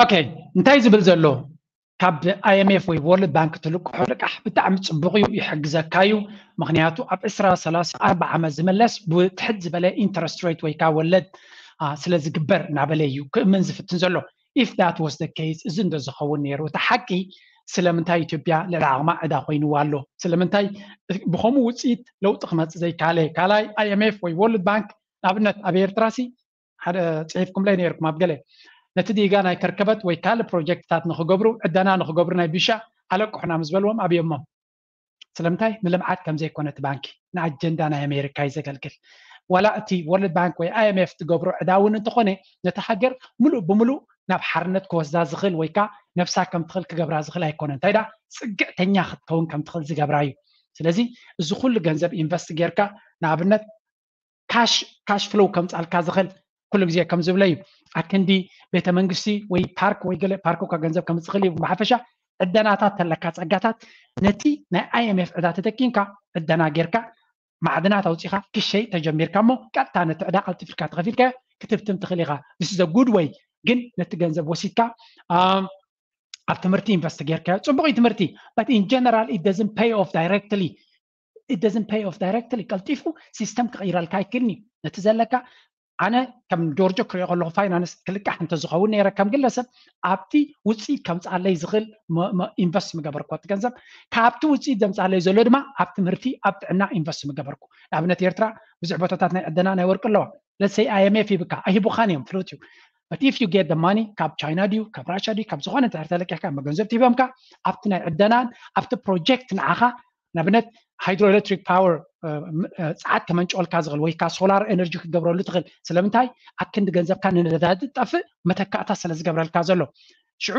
ኦኬ እንታይ ዝብል ዘሎ ካብ IMF ወይ World Bank ትልቅሖ ልቃሕ ብጣዕሚ ፅቡቕ እዩ፣ ይሕግዘካ እዩ። ምክንያቱ ኣብ ዕስራ፣ ሰላሳ፣ ኣርባዓ ዓመት ዝምለስ ብትሕት ዝበለ interest rate ወይ ከዓ ወለድ ስለ ዝግበር እናበለ እዩ ክእምን ዝፍትን ዘሎ። If that was the case እዚ እንተዝኸውን ነይሩ እቲ ሓቂ ስለምንታይ ኢትዮጵያ ልዕሊ ዓቕማ ዕዳ ኮይንዋ ኣሎ? ስለምንታይ ብከምኡ ውፅኢት ለውጢ ክመፅእ ዘይከኣለ? ካልኣይ IMF ወይ World Bank ንኣብነት ኣብ ኤርትራ ሲ ሓደ ፅሒፍኩምለይ ነይርኩም ኣብ ገለ ነቲ ዲጋ ናይ ከርከበት ወይ ካልእ ፕሮጀክትታት ንክገብሩ ዕደና ንክገብሩ ናይ ቢሻ ኣለቅሑና ምስ በልዎም ኣብዮሞም። ስለምንታይ ንልምዓት ከም ዘይኮነ እቲ ባንኪ ንኣጀንዳ ናይ ኣሜሪካ እዩ ዘገልግል። ዋላ እቲ World Bank ወይ IMF ትገብሮ ዕዳ እውን እንተኾነ ነቲ ሃገር ሙሉእ ብሙሉእ ናብ ሓርነት ክወስዳ ዝኽእል ወይ ከዓ ነብሳ ከም ትኽእል ክገብራ ዝኽእል ኣይኮነ። እንታይ ዳ ፅግዕተኛ ክትከውን ከም ትኽእል ዝገብራ እዩ። ስለዚ እዚ ኩሉ ገንዘብ ኢንቨስት ጌርካ ንኣብነት ካሽ ካሽ ፍሎው ከምፃልካ ዝኽእል ኩሉ ግዜ ከም ዝብለ እዩ። ኣክንዲ ቤተ መንግስቲ ወይ ፓርክ ወይ ገለ ፓርክ እኳ ገንዘብ ከምፅእ ይኽእል እዩ። ብሓፈሻ ዕደናታት ተለካ ፀጋታት ነቲ ናይ IMF ዕዳ ተጠቂምካ ዕደና ጌርካ ማዕድናት ኣውፂኻ ክሸይ ተጀሚርካ እሞ ቀጥታ ነቲ ዕዳ ቀልጢፍልካ ተኸፊልካ ክትህብትም ትኽእል ኢኻ። This is a good way። ግን ነቲ ገንዘብ ወሲድካ ኣብ ትምህርቲ ኢንቨስት ጌርካ ፅቡቕ እዩ ትምህርቲ but in general it doesn't pay off directly። it doesn't pay off directly። ቀልጢፉ ሲስተም ክቕይረልካ ኣይክእልኒ። ነቲ ዘለካ ኣነ ከም ጆርጆ ክሪኦ ከለኹ ፋይናንስ ክልቃሕ እንተዝኸውን ነይረ ከም ግለሰብ ኣብቲ ውፅኢት ከምፅኣለይ ዝኽእል ኢንቨስት ምገበርኩ እቲ ገንዘብ። ካብቲ ውፅኢት ዘምፅኣለይ ዘሎ ድማ ኣብ ትምህርቲ ኣብ ጥዕና ኢንቨስት ምገበርኩ። ንኣብነት ኤርትራ ብዙሕ ቦታታት ናይ ዕደና ናይ ወርቂ ኣለዋ። ለሰይ ኣይኤምኤፍ ይብካ ኣይህቡኻን እዮም ፍሉት እዩ። But if you get the money ካብ ቻይና ድዩ ካብ ራሻ ድዩ ካብ ዝኾነ እንድሕር ተለቂሕካ መገንዘብ ትሂቦምካ ኣብቲ ናይ ዕደናን ኣብቲ ፕሮጀክት ንዓኻ ንኣብነት ሃይድሮኤሌክትሪክ ፓወር ፀዓት ከመንጨወልካ ዝኽእል ወይ ካ ሶላር ኤነርጂ ክትገብረሉ ትኽእል። ስለምንታይ ኣብ ክንዲ ገንዘብካ ንነዳዲ ጠፍእ መተካእታ ስለ ዝገብረልካ ዘሎ። ሽዑ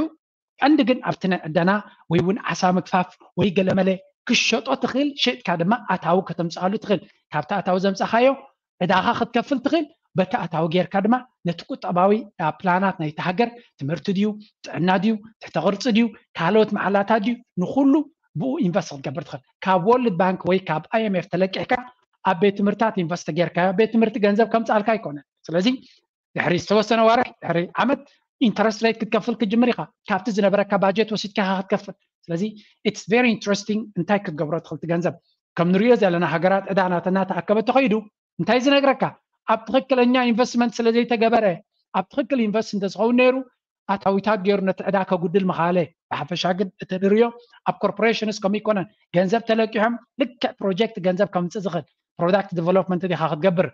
ቀንዲ ግን ኣብቲ ናይ ዕደና ወይ እውን ዓሳ ምግፋፍ ወይ ገለመለ ክሸጦ ትኽእል ሸጥካ ድማ ኣታዊ ከተምፅኣሉ ትኽእል። ካብቲ ኣታዊ ዘምፃኻዮ ዕዳኻ ክትከፍል ትኽእል። በቲ ኣታዊ ጌርካ ድማ ነቲ ቁጠባዊ ፕላናት ናይቲ ሃገር ትምህርቲ ድዩ ጥዕና ድዩ ትሕተ ቅርፂ ድዩ ካልኦት መዓላታት ድዩ ንኩሉ ብኡ ኢንቨስት ክትገብር ትኽእል። ካብ ወርልድ ባንክ ወይ ካብ ኣይኤምኤፍ ተለቂሕካ ኣብ ቤት ትምህርታት ኢንቨስት ጌርካ ቤት ትምህርቲ ገንዘብ ከምፅኣልካ ኣይኮነን። ስለዚ ድሕሪ ዝተወሰነ ዋርሕ ድሕሪ ዓመት ኢንተረስት ሬት ክትከፍል ክትጅምር ኢኻ። ካብቲ ዝነበረካ ባጀት ወሲድካ ኢኻ ክትከፍል። ስለዚ it's very interesting እንታይ ክትገብሮ ትኽእል እቲ ገንዘብ። ከም ንሪኦ ዘለና ሃገራት ዕዳ ናተና ተኣከበ ተኸይዱ እንታይ ዝነግረካ ኣብ ትኽክለኛ ኢንቨስትመንት ስለ ዘይተገበረ ኣብ ትኽክል ኢንቨስት እንተዝኸውን ነይሩ ኣታዊታት ገይሩ ነቲ ዕዳ ከጉድል ምኻለ። ብሓፈሻ ግን እቲ ንሪኦ ኣብ ኮርፖሬሽንስ ከምኡ ይኮነን። ገንዘብ ተለቂሖም ልክዕ ፕሮጀክት ገንዘብ ከምፅእ ዝኽእል ፕሮዳክት ዲቨሎፕመንት ዲኻ ክትገብር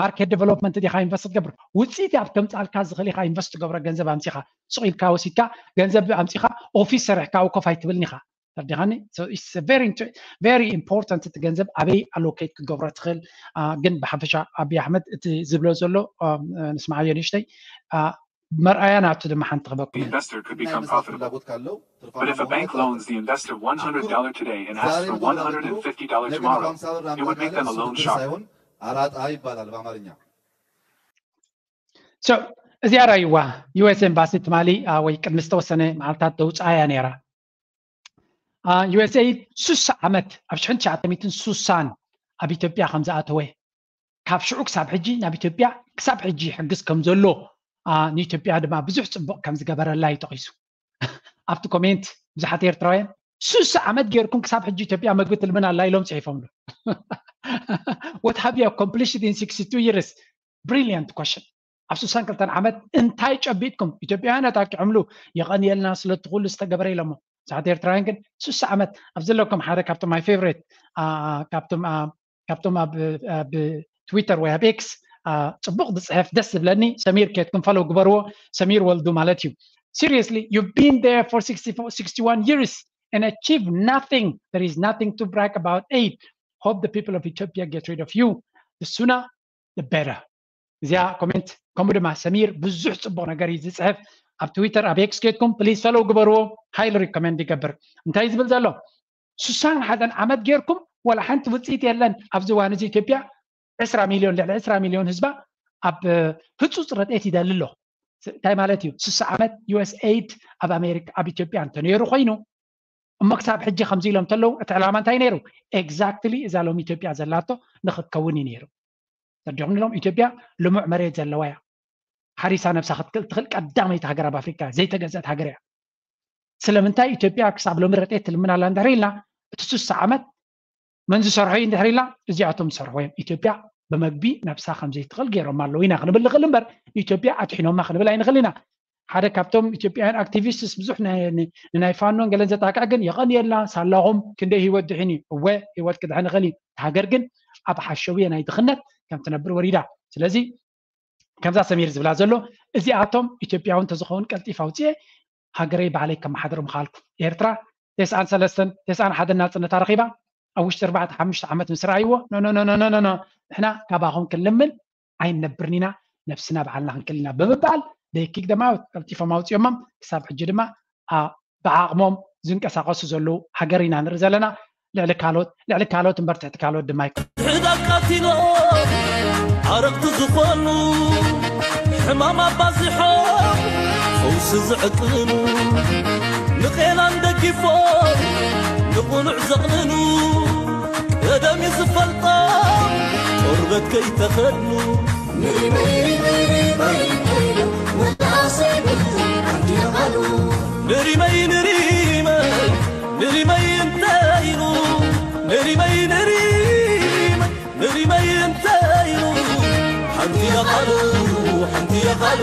ማርኬት ዲቨሎፕመንት ዲኻ ኢንቨስት ትገብር ውፅኢት ኣብ ከምፃልካ ዝኽእል ኢኻ ኢንቨስት ትገብሮ ገንዘብ ኣምፂኻ ሱቕ ኢልካ ወሲድካ ገንዘብ ኣምፂኻ ኦፊስ ሰሪሕካ ውኮፍ ኣይትብልን ኢኻ። ተርዲኻኒ very important እቲ ገንዘብ ኣበይ ኣሎኬት ክገብሮ ትኽእል። ግን ብሓፈሻ ኣብይ ኣሕመድ እቲ ዝብሎ ዘሎ ንስማዓዮ ንእሽተይ መርኣያ ናቱ ድማ ሓንቲ ክበኩም Investor could become profitable. But if a bank loans the investor one hundred dollars today and asks for one hundred and fifty dollars tomorrow, it would make them a loan shark. አራጣ ይባላል በአማርኛ። እዚኣ ራይዋ ዩኤስ ኤምባሲ ትማሊ ወይ ቅድሚ ዝተወሰነ መዓልታት ተውፅኣያ ነይራ። ዩኤስኤይድ ሱሳ ዓመት ኣብ ሽሕን ትሽዓተ ሚእትን ሱሳን ኣብ ኢትዮጵያ ከም ዝኣተወ ካብ ሽዑ ክሳብ ሕጂ ናብ ኢትዮጵያ ክሳብ ሕጂ ይሕግዝ ከም ዘሎ ንኢትዮጵያ ድማ ብዙሕ ፅቡቕ ከም ዝገበረላ እዩ ጠቒሱ። ኣብቲ ኮሜንት ብዙሓት ኤርትራውያን ሱሳ ዓመት ጌርኩም ክሳብ ሕጂ ኢትዮጵያ መግቢ ትልምን ኣላ ኢሎም ፅሒፎምሉ። What have you accomplished in sixty two years? Brilliant question. ኣብ ሱሳን ክልተን ዓመት እንታይ ጨቢጥኩም ኢትዮጵያውያን ኣጣቂዖምሉ? የቐንየልና ስለቲ ኩሉ ዝተገበረ ኢሎሞ። ብዙሓት ኤርትራውያን ግን ሱሳ ዓመት ኣብ ዘለኩም ሓደ ካብቶም my favorite ካብቶም ኣብ ትዊተር ወይ ኣብ ኤክስ ፅቡቕ ዝፅሕፍ ደስ ዝብለኒ ሰሚር ኬትኩም ፈለው ግበርዎ። ሰሚር ወልዱ ማለት እዩ። Seriously, you've been there for sixty-one years and achieved nothing. There is nothing to brag about it. Hope the people of Ethiopia get rid of you. The sooner, the better. እዚኣ ኮሜንት ከምኡ ድማ ሰሚር ብዙሕ ፅቡቕ ነገር እዩ ዝፅሕፍ ኣብ ትዊተር ኣብ ኤክስ ኬድኩም ፕሊዝ ፈለው ግበርዎ። ሃይሊ ሪኮሜንድ ይገብር። እንታይ ዝብል ዘሎ ሱሳን ሓደን ዓመት ጌርኩም ወላ ሓንቲ ውፅኢት የለን። ኣብዚ እዋን እዚ ኢትዮጵያ ዕስራ ሚልዮን ልዕሊ ዕስራ ሚልዮን ህዝባ ኣብ ህፁፅ ረድኤት ይደሊ ኣሎ። እንታይ ማለት እዩ? ሱሳ ዓመት ዩኤስኤይድ ኣብ ኣሜሪካ ኣብ ኢትዮጵያ እንተነይሩ ኮይኑ እሞ ክሳብ ሕጂ ከምዚ ኢሎም እንተለዉ እቲ ዕላማ እንታይ ነይሩ? ኤግዛክትሊ እዛ ሎም ኢትዮጵያ ዘላቶ ንክትከውን እዩ ነይሩ። ተዲኹም ንሎም ኢትዮጵያ ልሙዕ መሬት ዘለዋ እያ። ሓሪሳ ነብሳ ክትክእል ትኽእል ቀዳመይቲ ሃገር ኣብ ኣፍሪካ ዘይተገዘት ሃገር እያ። ስለምንታይ ኢትዮጵያ ክሳብ ሎሚ ረድኤት ትልምን ኣላ እንድሕር ኢልና እቲ ሱሳ ዓመት መን ዝሰርሖ እዩ እንድሕር ኢልና እዚኣቶም ዝሰርሕዎ እዮም። ኢትዮጵያ ብመግቢ ነብሳ ከምዘይትኽእል ገይሮማ ኣለዉ ኢና ክንብል ንኽእል እምበር ኢትዮጵያ ኣድሒኖማ ክንብል ኣይንኽእል ኢና። ሓደ ካብቶም ኢትዮጵያውያን ኣክቲቪስትስ ብዙሕ ንናይ ፋኖን ገለን ዘጣቅዕ ግን የቐንየልና ሳላኹም ክንደይ ህይወት ድሒን እዩ። እወ ህይወት ክድሕን ይኽእል እዩ። ሃገር ግን ኣብ ሓሸውየ ናይ ድኽነት ከም ትነብር ወሪዳ። ስለዚ ከምዛ ሰሚር ዝብላ ዘሎ እዚኣቶም ኢትዮጵያዊ እንተዝኸውን ቀልጢፍ ኣውፅኤ ሃገረይ ባዕለይ ከመሓድር ምኻልኩ። ኤርትራ ተስዓን ሰለስተን ተስዓን ሓደን ናፅነታ ረኺባ ኣብ ውሽጢ ኣርባዕተ ሓሙሽተ ዓመት ምስ ረኣይዎ ኖኖኖኖኖኖ ንሕና ካባኹም ክንልምን ኣይንነብርን ኢና ነብስና ባዕልና ክንክእል ኢና ብምባል ደይኪግ ደማ ቀልጢፎም ኣውፅኦሞም ክሳብ ሕጂ ድማ ብዓቕሞም ዝንቀሳቐሱ ዘለዉ ሃገር ኢና ንርኢ ዘለና። ልዕሊ ካልኦት ልዕሊ ካልኦት እምበር ትሕቲ ካልኦት ድማ ኣይኮነን። ሕዳግ ቀቲሎም ዓረቕቲ ዝኾኑ ሕማም ኣባዚሖም ፈውሲ ዝዕቅኑ ንቄናን ደጊፎም ንቕኑዕ ዘቕንኑ ቀደም እዩ ዝፈልጦም ቆርበት ከይተኸድኑ ንሪመይ ንሪመይ ንሪመይ ንሪመይ ንሪመይ ንሪመይ ንሪመይ እንታይ ኢሉ ሓንቲ ቃሉ ሓንቲ ቃሉ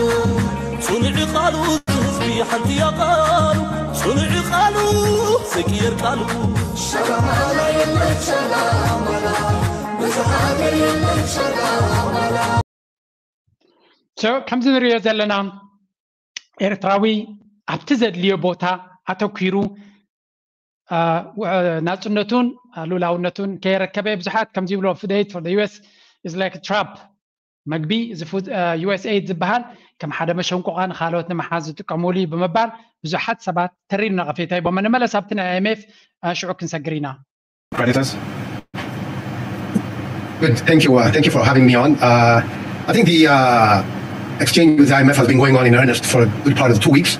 ጽኑዕ ቃሉ ህዝቢ ሓንቲ ቃሉ ጽኑዕ ቃሉ ዘይቅየር ቃሉ። ከምዚ ንሪኦ ዘለና ኤርትራዊ ኣብቲ ዘድልዮ ቦታ ኣተኲሩ ናፅነቱን ሉላውነቱን ከየረከበ ብዙሓት ከምዚ ይብሎ ፍደይት for the US is like trap መግቢ ዩኤስኤድ ዝበሃል ከም ሓደ መሸንቆቓ ንካልኦት ንምሓዝ ዝጥቀሙሉ እዩ ብምባል ብዙሓት ሰባት ተሪር ነቐፌታ ሂቦም። ንመለስ ኣብቲ ናይ ኣይኤምኤፍ ሽዑ ክንሰግር ኢና። Predators. Good. Thank you. Uh, thank you for having me on. Uh, I think the uh, exchange with the I M F has been going on in earnest for a good part of two weeks,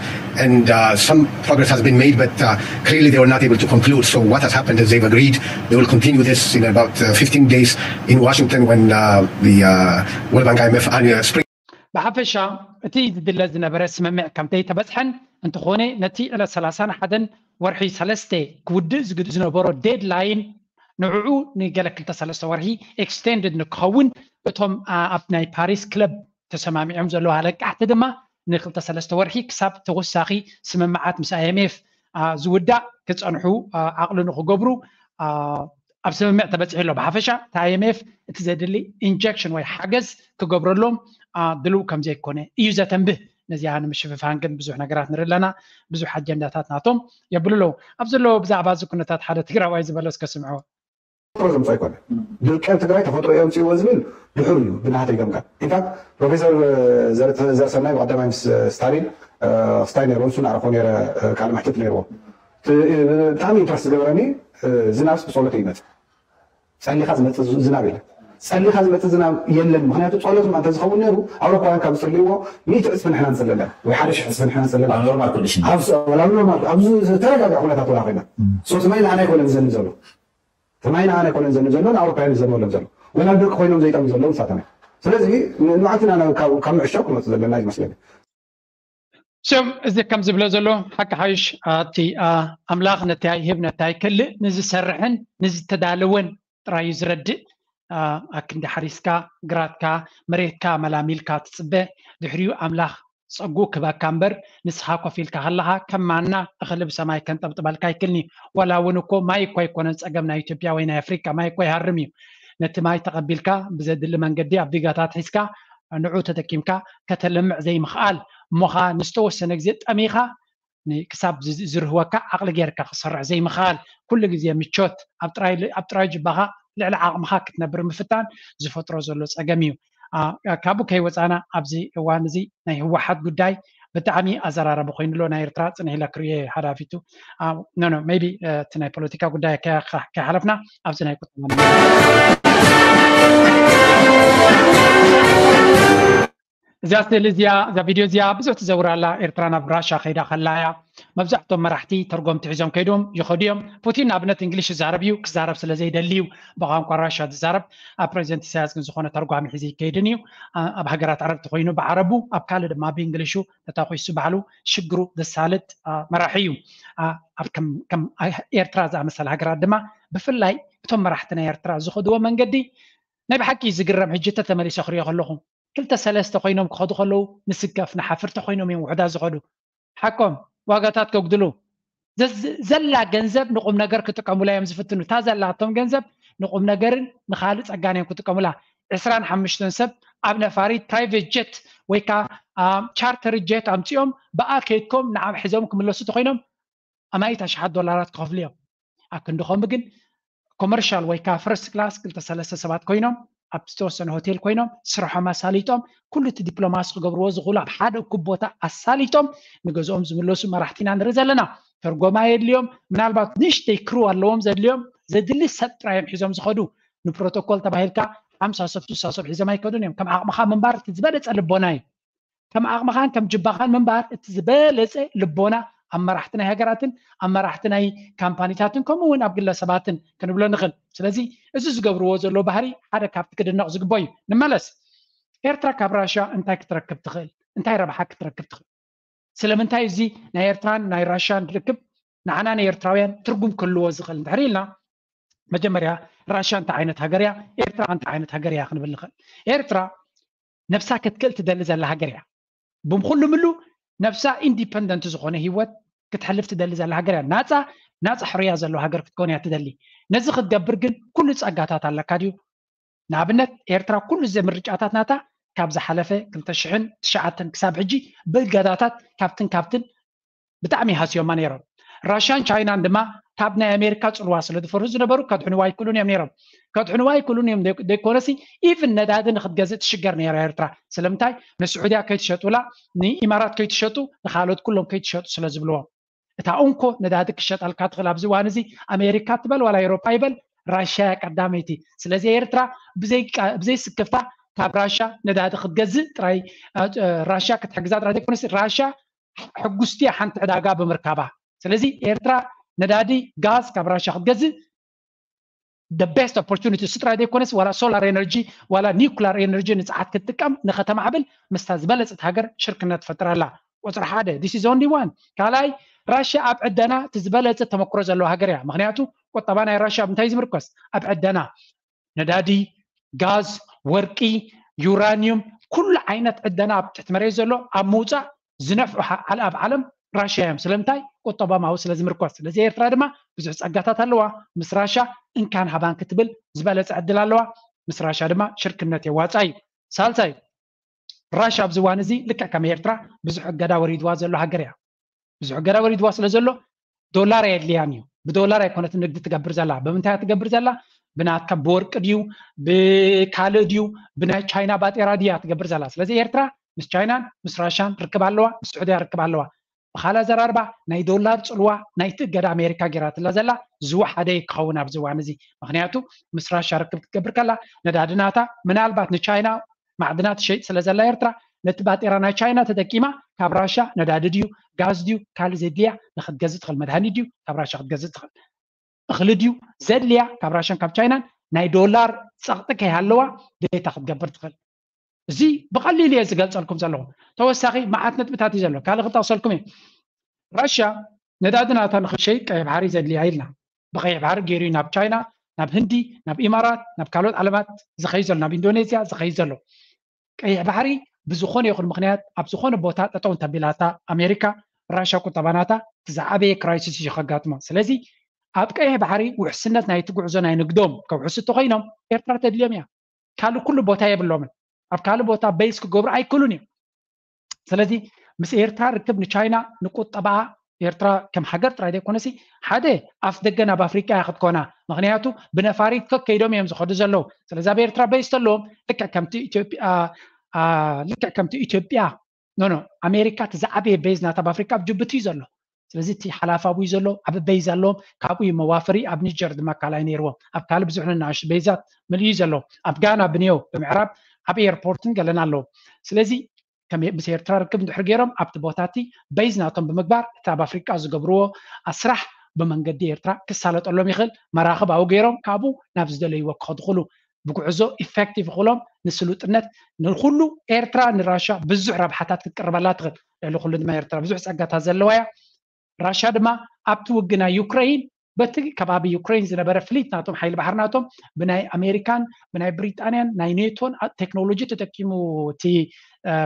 and uh, some progress has been made, but uh, clearly they were not able to conclude. So what has happened is they've agreed they will continue this in about uh, fifteen days in Washington when uh, the uh, World Bank I M F annual spring ብሓፈሻ እቲ ዝድለ ዝነበረ ስምምዕ ከምተይተበፅሐን እንተኾነ ነቲ ዕለት ሰላሳን ሓደን ወርሒ ሰለስተ ክውድእ ዝግድ ዝነበሮ ዴድላይን ንዕኡ ንገለ ክልተ ሰለስተ ወርሒ ኤክስቴንድድ ንክኸውን እቶም ኣብ ናይ ፓሪስ ክለብ ተሰማሚዖም ዘለዉ ኣለቃሕቲ ድማ ንክልተ ሰለስተ ወርሒ ክሳብ ተወሳኺ ስምምዓት ምስ ኣይኤምኤፍ ዝውዳእ ክፀንሑ ዓቕሊ ንክገብሩ ኣብ ስምምዕ ተበፂሑ ኣሎ። ብሓፈሻ እቲ ኣይኤምኤፍ እቲ ዘድሊ ኢንጀክሽን ወይ ሓገዝ ክገብረሎም ድልው ከም ዘይኮነ እዩ ዘተንብህ። ነዚኣ ንምሽፍፋን ግን ብዙሕ ነገራት ንርኢ ኣለና። ብዙሕ ኣጀንዳታት ናቶም የብሉ ኣለዉ። ኣብ ዘለዎ ብዛዕባ እዚ ኩነታት ሓደ ትግራዋይ ዝበሎ እስከ ስምዕዎ። ተፈጥሮ ዘምፅኦ ኣይኮነ። ድርቂ ኣብ ትግራይ ተፈጥሮ የምፅእዎ ዝብል ድሑር እዩ ብናተይ ገምጋም። ኢንፋክት ፕሮፌሰር ዘርሰናይ ብቀዳማይ ምስ ስታሊን ክስታይ ነይርዎ ንሱ ናረኮ ነይረ ቃለ መሕትት ነይርዎ። ብጣዕሚ ኢምፕረስ ዝገበረኒ ዝናብስ ብፀሎት ይመፅእ። ፀሊኻ ዝመፅእ ዝናብ የለን። ፀሊኻ ዝመፅእ ዝናብ የለን። ምክንያቱ ፀሎት እንተዝኸውን ነይሩ ኣውሮፓውያን ካብ ዝፅልይዎ ሚእቲ ዕፅፊ ንሕና ንፅሊ ኣለና ወይ ሓደ ሽሕ ዕፅፊ ንሕና ንፅሊ ኣለና። ኣብ ኖርማል ኮንዲሽን ኣብ ኖርማል ኣብዚ ዝተረጋግዐ ኩነታት ወላ ኮይና ሶ ሰማይ ንዓና ኣይኮነን ዝዘንብ ዘሎ ሰማይ ንዓና ኣይኮነን ዝዘንብ ዘሎ ንኣውሮፓውያን ዝዘንበሎም ዘሎ ወላ ድርቂ ኮይኖም ዘይጠም ዘለዉ ንሳቶም እዮም። ስለዚ ንባዕልና ካብ ምዕሻው ክንወፅእ ዘለና ይመስለኒ። ሽም እዚ ከም ዝብሎ ዘሎ ሓቂ ሓይሽ ኣቲ ኣምላኽ ነቲ ኣይህብ ነቲ ኣይከልእ ንዝሰርሕን ንዝተዳለወን ጥራይ እዩ ዝረድእ። ኣክንዲ ሓሪስካ ግራትካ መሬትካ መላሚልካ ትፅበ ድሕሪኡ ኣምላኽ ፀጉኡ ክበካ እምበር ንስኻ ኮፍ ኢልካ ከለኻ ከም ማና እኽሊ ብሰማይ ከንጠብጥበልካ ኣይክልኒ። ዋላ እውን እኮ ማይ እኮ ኣይኮነን ፀገም ናይ ኢትዮጵያ ወይ ናይ ኣፍሪካ ማይ እኮ ይሃርም እዩ። ነቲ ማይ ተቐቢልካ ብዘድሊ መንገዲ ኣብ ዲጋታት ሒዝካ ንዑ ተጠቂምካ ከተልምዕ ዘይምኽኣል እሞኻ ንዝተወሰነ ግዜ ጠሚኻ ክሳብ ዝርህወካ ዓቕሊ ጌርካ ክሰርሕ ዘይምኽኣል ኩሉ ግዜ ምቾት ኣብ ጥራይ ጅባኻ ልዕሊ ዓቕምኻ ክትነብር ምፍታን ዝፈጥሮ ዘሎ ፀገም እዩ። ካብኡ ከይወፃና ኣብዚ እዋን እዚ ናይ ህወሓት ጉዳይ ብጣዕሚ ኣዘራረቢ ኮይኑ ኣሎ ናይ ኤርትራ ፅንሕ ኢለ ክርእዮ ሓዳፊቱ ኖ ኖ ሜቢ እቲ ናይ ፖለቲካ ጉዳይ ከይሓለፍና ኣብዚ ናይ ቁጠባ እዚኣ ስእሊ እዚኣ እዛ ቪድዮ እዚኣ ብዙሕ ትዘውር ኣላ ኤርትራ ናብ ራሻ ከይዳ ከላ እያ። መብዛሕቶም መራሕቲ ተርጎምቲ ሒዞም ከይዶም ይኸዱ እዮም። ፑቲን ንኣብነት እንግሊሽ ይዛረብ እዩ ክዛረብ ስለ ዘይደሊ እዩ ብቋንቋ ራሻ ዝዛረብ። ኣብ ፕሬዚደንት ኢሳያስ ግን ዝኾነ ተርጓሚ ሒዙ ይከይድን እዩ። ኣብ ሃገራት ዓረብ ተኮይኑ ብዓረቡ ኣብ ካልእ ድማ ብእንግሊሹ ተታኩሱ ባዕሉ ሽግሩ ዘሳልጥ መራሒ እዩ። ኣብ ከም ኤርትራ ዝኣመሰለ ሃገራት ድማ ብፍላይ እቶም መራሕቲ ናይ ኤርትራ ዝኸድዎ መንገዲ ናይ ብሓቂ ዝግረም ሕጂ ተተመሊሰ ክሪኦ ከለኹ ክልተ ሰለስተ ኮይኖም ክኸዱ ከለዉ ንስከፍ ንሓፍር ተኮይኖም እዮም ውሕዳት ዝኸዱ ሓቆም ዋጋታት ከጉድሉ ዘላ ገንዘብ ንቁም ነገር ክጥቀሙላ እዮም ዝፍትኑ እታ ዘላቶም ገንዘብ ንቁም ነገርን ንካልእ ፀጋን እዮም ክጥቀሙላ ዕስራን ሓሙሽተን ሰብ ኣብ ነፋሪት ፕራይቬት ጀት ወይ ከዓ ቻርተር ጀት ኣምፅኦም ብኣ ከይድኮም ንዓም ሒዞም ክምለሱ ተኮይኖም ኣማኢት ኣሽሓት ዶላራት ክኸፍሉ እዮም ኣብ ክንዲ ከምኡ ግን ኮመርሻል ወይ ከዓ ፈርስት ክላስ ክልተ ሰለስተ ሰባት ኮይኖም ኣብ ዝተወሰነ ሆቴል ኮይኖም ስርሖም ኣሳሊጦም ኩሉ እቲ ዲፕሎማሲ ክገብርዎ ዝኽእሉ ኣብ ሓደ እኩብ ቦታ ኣሳሊጦም ንገዝኦም ዝምለሱ መራሕቲ ኢና ንርኢ ዘለና። ተርጎማ የድልዮም ምናልባት ንእሽተይ ክሩ ኣለዎም ዘድልዮም ዘድሊ ሰብ ጥራይ እዮም ሒዞም ዝኸዱ ንፕሮቶኮል ተባሂልካ ሓምሳ ሰብ ስሳ ሰብ ሒዞም ኣይከዱን እዮም ከም ዓቕምኻ ምንባር እቲ ዝበለፀ ልቦና እዩ። ከም ዓቕምኻን ከም ጅባኻን ምንባር እቲ ዝበለፀ ልቦና ኣብ መራሕቲ ናይ ሃገራትን ኣብ መራሕቲ ናይ ካምፓኒታትን ከምኡ እውን ኣብ ግለሰባትን ክንብሎ ንኽእል። ስለዚ እዚ ዝገብርዎ ዘሎ ባህሪ ሓደ ካብቲ ክድነቕ ዝግቦ እዩ። ንመለስ ኤርትራ ካብ ራሽያ እንታይ ክትረክብ ትኽእል? እንታይ ረብሓ ክትረክብ ትኽእል? ስለምንታይ እዚ ናይ ኤርትራን ናይ ራሽያን ርክብ ንዓና ንኤርትራውያን ትርጉም ክህልዎ ዝኽእል እንድሕር ኢልና መጀመርያ ራሽያ እንታይ ዓይነት ሃገር እያ፣ ኤርትራ እንታይ ዓይነት ሃገር እያ ክንብል ንኽእል። ኤርትራ ነብሳ ክትክእል ትደሊ ዘላ ሃገር እያ። ብምኩሉ ምሉ ነብሳ ኢንዲፐንደንት ዝኾነ ህይወት ክትሕልፍ ትደሊ ዘላ ሃገር እያ። ናፃ ናፃ ሕርያ ዘለዎ ሃገር ክትኮን እያ ትደሊ። ነዚ ክትገብር ግን ኩሉ ፀጋታት ኣለካ ድዩ? ንኣብነት ኤርትራ ኩሉ እዚ ምርጫታት ናታ ካብ ዝሓለፈ ክልተ ሽሕን ትሽዓተን ክሳብ ሕጂ ብእገዳታት ካብትን ካብትን ብጣዕሚ ሃስዮማ ነይሮም። ራሽያን ቻይናን ድማ ካብ ናይ ኣሜሪካ ፅልዋ ስለ ዝፈርሁ ዝነበሩ ከድሕንዋ ኣይክእሉን እዮም ነይሮም። ከድሕንዋ ኣይክእሉን እዮም ዘይኮነሲ ኢቭን ነዳዲ ንክትገዝእ ትሽገር ነይራ ኤርትራ። ስለምንታይ? ንስዑድያ ከይትሸጡላ፣ ንኢማራት ከይትሸጡ፣ ንካልኦት ኩሎም ከይትሸጡ ስለ ዝብልዎም። እታ እንኮ ነዳዲ ክሸጠልካ ትኽእል ኣብዚ እዋን እዚ ኣሜሪካ ትበል ዋላ ኤሮፓ ይበል ራሽያ እያ ቀዳመይቲ። ስለዚ ኤርትራ ብዘይ ስክፍታ ካብ ራሽያ ነዳዲ ክትገዝእ ጥራይ፣ ራሽያ ክትሕግዛ ጥራይ ዘይኮነስ ራሽያ ሕጉስቲ ሓንቲ ዕዳጋ ብምርካባ። ስለዚ ኤርትራ ነዳዲ ጋዝ ካብ ራሽያ ክትገዝእ the best opportunity ስጥራይ ዘይኮነስ ዋላ ሶላር ኤነርጂ ዋላ ኒኩላር ኤነርጂ ንፅዓት ክትጥቀም ንከተማዕብል ምስታ ዝበለፀት ሃገር ሽርክነት ትፈጥር ኣላ። ቁፅሪ ሓደ this is only one። ካልኣይ ራሽያ ኣብ ዕደና እቲ ዝበለፀ ተመክሮ ዘለዎ ሃገር እያ። ምክንያቱ ቁጠባ ናይ ራሽያ ኣብ እንታይ ዝምርኮስ? ኣብ ዕደና ነዳዲ፣ ጋዝ፣ ወርቂ፣ ዩራኒዩም ኩሉ ዓይነት ዕደና ኣብ ትሕቲ መሬት ዘሎ ኣብ ምውፃእ ዝነፍዑ ኣብ ዓለም ራሽያ እዮም። ስለምንታይ? ቁጠባም ኣብኡ ስለ ዝምርኮስ። ስለዚ ኤርትራ ድማ ብዙሕ ፀጋታት ኣለዋ። ምስ ራሽያ እንካን ሃባን ክትብል ዝበለፀ ዕድል ኣለዋ። ምስ ራሽያ ድማ ሽርክነት የዋፃ እዩ። ሳልሳይ ራሽያ ኣብዚ እዋን እዚ ልክዕ ከም ኤርትራ ብዙሕ እገዳ ወሪድዋ ዘሎ ሃገር እያ። ብዙሕ እገዳ ወሪድዋ ስለ ዘሎ ዶላር ኣየድልያን እዩ። ብዶላር ኣይኮነትን ንግዲ ትገብር ዘላ። ብምንታይ ትገብር ዘላ? ብናትካ ብወርቂ ድዩ ብካልእ ድዩ ብናይ ቻይና ባጤራ ድያ ትገብር ዘላ። ስለዚ ኤርትራ ምስ ቻይናን ምስ ራሽያን ርክብ ኣለዋ፣ ምስ ስዑድያ ርክብ ኣለዋ። ብካልእ ኣዘራርባ ናይ ዶላር ፅልዋ ናይቲ እገዳ ኣሜሪካ ጌራትላ ዘላ ዝወሓደ ክኸውን ኣብዚ እዋን እዚ። ምክንያቱ ምስ ራሽያ ርክብ ክትገብር ከላ ነዳዲ ናታ ምናልባት ንቻይና ማዕድናት ትሸይጥ ስለ ዘላ ኤርትራ ነቲ ባጤራ ናይ ቻይና ተጠቂማ ካብ ራሽያ ነዳዲ ድዩ ጋዝ ድዩ ካልእ ዘድልያ ንክትገዝእ ትኽእል፣ መድሃኒት ድዩ ካብ ራሽያ ክትገዝእ ትኽእል፣ እኽሊ ድዩ ዘድልያ ካብ ራሽያን ካብ ቻይናን ናይ ዶላር ፀቕጢ ከይሃለዋ ድሌታ ክትገብር ትኽእል። እዚ ብቐሊሉ እየ ዝገልፀልኩም ዘለኹ። ተወሳኺ መዓት ነጥብታት እዩ ዘሎ፣ ካልእ ክጠቕሰልኩም እየ። ራሽያ ነዳዲ ናታ ንክሸይጥ ቀይሕ ባሕሪ ዘድልያ ኢልና ብቀይሕ ባሕሪ ገይሩ ናብ ቻይና ናብ ህንዲ ናብ ኢማራት ናብ ካልኦት ዓለማት ዝኸይድ ዘሎ ናብ ኢንዶኔዝያ ዝኸይድ ዘሎ ቀይሕ ባሕሪ ብዝኾነ ይኹን ምክንያት ኣብ ዝኾነ ቦታ ጠጠው እንተቢላታ ኣሜሪካ ራሽያ ቁጠባ ናታ እቲ ዝዓበየ ክራይሲስ እዩ ከጋጥሞ። ስለዚ ኣብ ቀይሕ ባሕሪ ውሕስነት ናይቲ ጉዕዞ ናይ ንግዶም ከውሕሱ እንተኮይኖም ኤርትራ ተድልዮም እያ። ካልእ ኩሉ ቦታ የብሎምን። ኣብ ካልእ ቦታ በይስ ክገብሩ ኣይክእሉን እዮም። ስለዚ ምስ ኤርትራ ርክብ ንቻይና ንቁጠባኣ ኤርትራ ከም ሃገር ጥራይ ዘይኮነሲ ሓደ ኣፍ ደገ ናብ ኣፍሪቃ እያ ክትኮና። ምክንያቱ ብነፋሪት ከከይዶም እዮም ዝኸዱ ዘለዉ። ስለዚ ኣብ ኤርትራ በይስ ዘለዎም ልክዕ ከምቲ ኢትዮጵያ ልክዕ ከምቲ ኢትዮጵያ ኖ ኖ ኣሜሪካ እቲ ዝዓበየ በይዝ ናታ ኣብ ኣፍሪካ ኣብ ጅቡቲ እዩ ዘሎ። ስለዚ እቲ ሓላፋ ኣብኡ እዩ ዘሎ፣ ዓቢ በይዝ ኣለዎም። ካብኡ እዩ መዋፈሪ ኣብ ኒጀር ድማ ካልኣይ ነይርዎም። ኣብ ካልእ ብዙሕ ንናእሽቱ በይዛት ምልኡ እዩ ዘለዎም። ኣብ ጋና ብንዮ ብምዕራብ ዓቢ ኤርፖርትን ገለን ኣለዎም። ስለዚ ምስ ኤርትራ ርክብ እንድሕር ገይሮም ኣብቲ ቦታ እቲ በይዝ ናቶም ብምግባር እቲ ኣብ ኣፍሪቃ ዝገብርዎ ስራሕ ብመንገዲ ኤርትራ ክሳለጠሎም ይኽእል። መራኽብ ኣብኡ ገይሮም ካብኡ ናብ ዝደለይዎ ክኸዱ ይኽእሉ። ብጉዕዞ ኢፌክቲቭ ክብሎም ንስሉጥነት ንኩሉ ኤርትራ ንራሻ ብዙሕ ረብሓታት ክትቅርበላ ትኽእል። ልዕሊ ኩሉ ድማ ኤርትራ ብዙሕ ጸጋታት ዘለዋ እያ። ራሻ ድማ ኣብቲ ውግእ ናይ ዩክረይን በቲ ከባቢ ዩክረይን ዝነበረ ፍሊት ናቶም ሓይሊ ባሕሪ ናቶም ብናይ ኣሜሪካን ብናይ ብሪጣንያን ናይ ኔቶን ቴክኖሎጂ ተጠቂሙ እቲ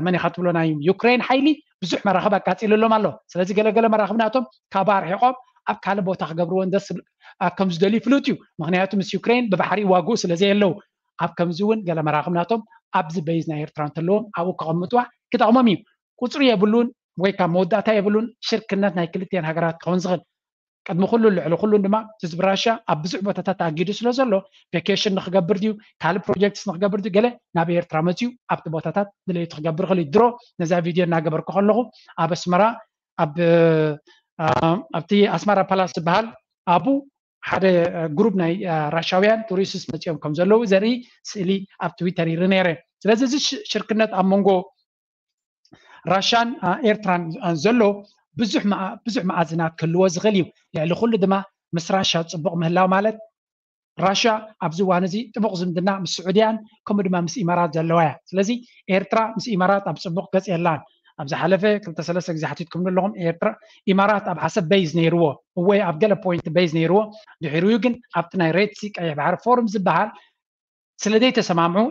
መን ኢኻ ትብሎ ናይ ዩክረይን ሓይሊ ብዙሕ መራኽብ ኣቃፂልሎም ኣሎ። ስለዚ ገለገለ መራኽብ ናቶም ካብ ኣርሒቆም ኣብ ካልእ ቦታ ክገብርዎ እንደስ ከም ዝደልዩ ፍሉጥ እዩ። ምክንያቱ ምስ ዩክረይን ብባሕሪ ይዋግኡ ስለ ዘየለው ኣብ ከምዚ እውን ገለ መራኽብ ናቶም ኣብዚ በይዝ ናይ ኤርትራ እንተለዎም ኣብኡ ከቐምጥዋ ክጠቕሞም እዩ። ቁፅሪ የብሉን ወይ ካብ መወዳእታ የብሉን። ሽርክነት ናይ ክልቲኤን ሃገራት ክኸውን ዝኽእል ቅድሚ ኩሉ ልዕሊ ኩሉን ድማ ህዝቢ ራሽያ ኣብ ብዙሕ ቦታታት ተኣጊዱ ስለ ዘሎ ቬኬሽን ንክገብር ድዩ ካልእ ፕሮጀክትስ ንክገብር ድዩ ገለ ናብ ኤርትራ መፅዩ ኣብቲ ቦታታት ድሌቱ ክገብር ይኽእል እዩ። ድሮ ነዛ ቪድዮ እናገበርኩ ከለኹ ኣብ ኣስመራ ኣብ ኣብቲ ኣስመራ ፓላስ ዝበሃል ኣብኡ ሓደ ግሩፕ ናይ ራሻውያን ቱሪስትስ መፂኦም ከም ዘለዉ ዘርኢ ስእሊ ኣብ ትዊተር ይርኢ ነይረ። ስለዚ እዚ ሽርክነት ኣብ መንጎ ራሻን ኤርትራን ዘሎ ብዙሕ ብዙሕ መኣዝናት ክህልዎ ዝኽእል እዩ። ልዕሊ ኩሉ ድማ ምስ ራሻ ፅቡቕ ምህላው ማለት ራሻ ኣብዚ እዋን እዚ ጥቡቕ ዝምድና ምስ ስዑድያን ከምኡ ድማ ምስ ኢማራት ዘለዋ እያ። ስለዚ ኤርትራ ምስ ኢማራት ኣብ ፅቡቕ ገፅ የላን። ኣብ ዝሓለፈ ክልተ ሰለስተ ግዜ ሓቲትኩም ኣለኹም። ኤርትራ ኢማራት ኣብ ዓሰብ ቤዝ ነይርዎ፣ ወይ ኣብ ገለ ፖይንት ቤዝ ነይርዎ። ድሕሪኡ ግን ኣብቲ ናይ ሬድሲ ቀይሕ ባሕሪ ፎርም ዝበሃል ስለ ዘይተሰማምዑ፣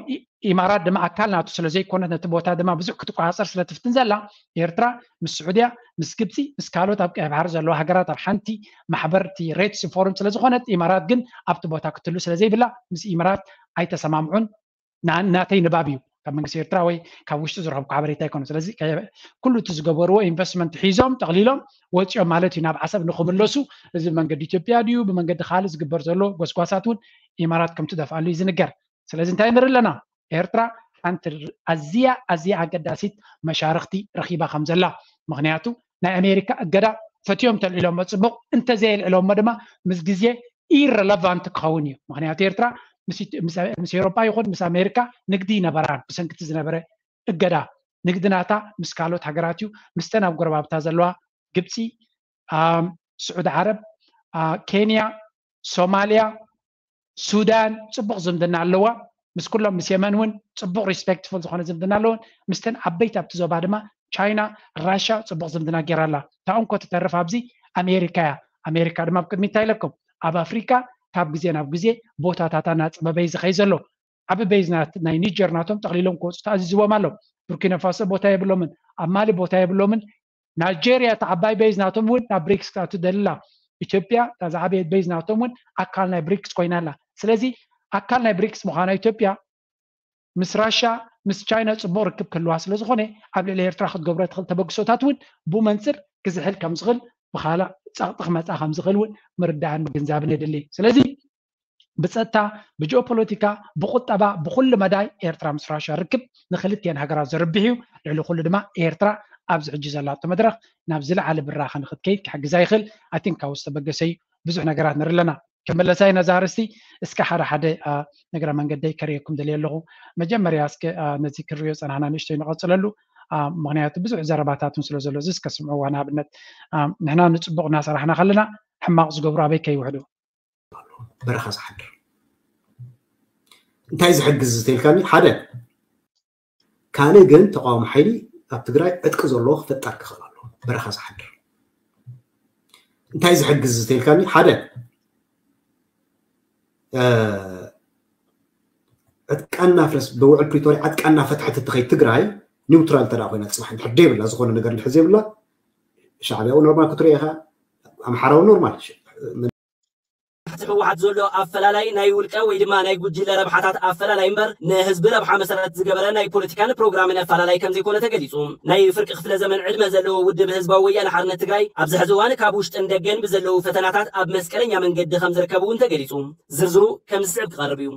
ኢማራት ድማ ኣካል ናቱ ስለ ዘይኮነት፣ ነቲ ቦታ ድማ ብዙሕ ክትቆፃፀር ስለ ትፍትን ዘላ፣ ኤርትራ ምስ ስዑድያ፣ ምስ ግብፂ፣ ምስ ካልኦት ኣብ ቀይሕ ባሕሪ ዘለዋ ሃገራት ኣብ ሓንቲ ማሕበርቲ ሬድሲ ፎርም ስለ ዝኾነት፣ ኢማራት ግን ኣብቲ ቦታ ክትህሉ ስለ ዘይብላ ምስ ኢማራት ኣይተሰማምዑን። ናተይ ንባብ እዩ፣ ካብ መንግስቲ ኤርትራ ወይ ካብ ውሽጢ ዝረኸብኩ ሓበሬታ ኣይኮነ። ስለዚ ኩሉ እቲ ዝገበርዎ ኢንቨስትመንት ሒዞም ጠቕሊሎም ወፂኦም ማለት እዩ ናብ ዓሰብ ንክምለሱ። እዚ ብመንገዲ ኢትዮጵያ ድዩ ብመንገዲ ካልእ ዝግበር ዘሎ ጎስጓሳት እውን ኢማራት ከም ትደፍኣሉ እዩ ዝንገር። ስለዚ እንታይ ንርኢ ኣለና? ኤርትራ ሓንቲ ኣዝያ ኣዝያ ኣገዳሲት መሻርክቲ ረኺባ ከም ዘላ። ምክንያቱ ናይ ኣሜሪካ እገዳ ፈትዮም ተልዒሎሞ ፅቡቕ፣ እንተዘየልዕሎሞ ድማ ምስ ግዜ ኢረለቫንት ክኸውን እዩ። ምክንያቱ ኤርትራ ምስ ኤሮጳ ይኹን ምስ ኣሜሪካ ንግዲ ይነበራን፣ ብሰንክቲ ዝነበረ እገዳ ንግዲ ናታ ምስ ካልኦት ሃገራት እዩ። ምስተን ኣብ ጎረባብታ ዘለዋ ግብፂ፣ ስዑዲ ዓረብ፣ ኬንያ፣ ሶማልያ፣ ሱዳን ፅቡቕ ዝምድና ኣለዋ። ምስ ኩሎም ምስ የመን እውን ፅቡቕ ሪስፔክትፉል ዝኾነ ዝምድና ኣለዎን። ምስተን ዓበይቲ ኣብቲ ዞባ ድማ ቻይና፣ ራሻ ፅቡቕ ዝምድና ገይራ ኣላ። እታ እንኮ ትተርፍ ኣብዚ ኣሜሪካ እያ። ኣሜሪካ ድማ ኣብ ቅድሚ እንታይ ኢለኩም ኣብ ኣፍሪካ ካብ ግዜ ናብ ግዜ ቦታታታ እናፅበበ እዩ ዝኸይ ዘሎ። ዓቢ ቤዝ ናይ ኒጀር ናቶም ጠቕሊሎም ክወፁ ተኣዚዝዎም ኣሎ። ቡርኪና ፋሶ ቦታ የብሎምን፣ ኣብ ማሊ ቦታ የብሎምን። ናይጄርያ እቲ ዓባይ ቤዝ ናቶም እውን ናብ ብሪክስ ክትኣቱ ደልላ። ኢትዮጵያ እታ ዝዓበየት ቤዝ ናቶም እውን ኣካል ናይ ብሪክስ ኮይና ኣላ። ስለዚ ኣካል ናይ ብሪክስ ምዃና ኢትዮጵያ ምስ ራሻ ምስ ቻይና ፅቡቕ ርክብ ክህልዋ ስለ ዝኾነ ኣብ ልዕሊ ኤርትራ ክትገብሮ ትኽእል ተበግሶታት እውን ብመንፅር ክዝሕል ከም ዝኽእል ብኻላ ፃቕጢ ክመፃ ከም ዝኽእል እውን ምርዳእን ምግንዛብን የድሊ። ስለዚ ብፀጥታ፣ ብጂኦፖለቲካ፣ ብቁጠባ፣ ብኩሉ መዳይ ኤርትራ ምስ ራሻ ርክብ ንክልቲኤን ሃገራት ዘርብሕ እዩ። ልዕሊ ኩሉ ድማ ኤርትራ ኣብዚ ሕጂ ዘላቶ መድረኽ ናብ ዝለዓለ ብራኸ ንክትከይድ ክሕግዛ ይኽእል። ኣይ ቲንክ ካብኡ ዝተበገሰ እዩ ብዙሕ ነገራት ንርኢ ኣለና። ክምለሳ እዩ ነዛ ኣርእስቲ። እስከ ሓደ ሓደ ነገረ መንገደይ ከርእየኩም ደልየ ኣለኹ። መጀመርያ እስከ ነዚ ክንሪኦ ፀናሕና ንእሽተይ ንቐፅለሉ። ምክንያቱ ብዙሕ ዘረባታት እውን ስለ ዘሎ እዚ እስከ ስምዕዋ። ንኣብነት ንሕና ንፅቡቕ እናሰራሕና ከለና ሕማቕ ዝገብሩ ኣበይ ከይውሕዱ በረኻ ዝሓድር እንታይ ዝሕግዝ ዝተልካኒ ሓደ ካልእ ግን ተቃዋሚ ሓይሊ ኣብ ትግራይ ዕጥቂ ዘለዎ ክፈጠር ክኽእል ኣለዎ። በረኻ ዝሓድር እንታይ ዝሕግዝ ዝተልካኒ ሓደ ዕጥቃና ፍረስ ብውዕል ፕሪቶሪያ ዕጥቃና ፈትሐት እትኸይ ትግራይ ኒውትራል ተዳ ኮይና ፅባሕ እንድሕር ደይብላ ዝኾነ ነገር እንድሕር ዘይብላ ሻዕቢያዊ ኖርማል ክትሪኦ ኢኻ ኣምሓራዊ ኖርማል ትሕቲ ህወሓት ዘሎ ኣፈላላይ ናይ ውልቀ ወይ ድማ ናይ ጉጅለ ረብሓታት ኣፈላላይ እምበር ንህዝቢ ረብሓ መሰረት ዝገበረ ናይ ፖለቲካን ፕሮግራምን ኣፈላላይ ከም ዘይኮነ ተገሊፁ። ናይ ፍርቂ ክፍለ ዘመን ዕድመ ዘለዎ ውድብ ህዝባዊ ወያነ ሓርነት ትግራይ ኣብዚ ሕዚ እዋን ካብ ውሽጥን ደገን ብዘለዉ ፈተናታት ኣብ መስቀለኛ መንገዲ ከም ዝርከቡ እውን ተገሊፁ። ዝርዝሩ ከም ዝስዕብ ክቐርብ እዩ።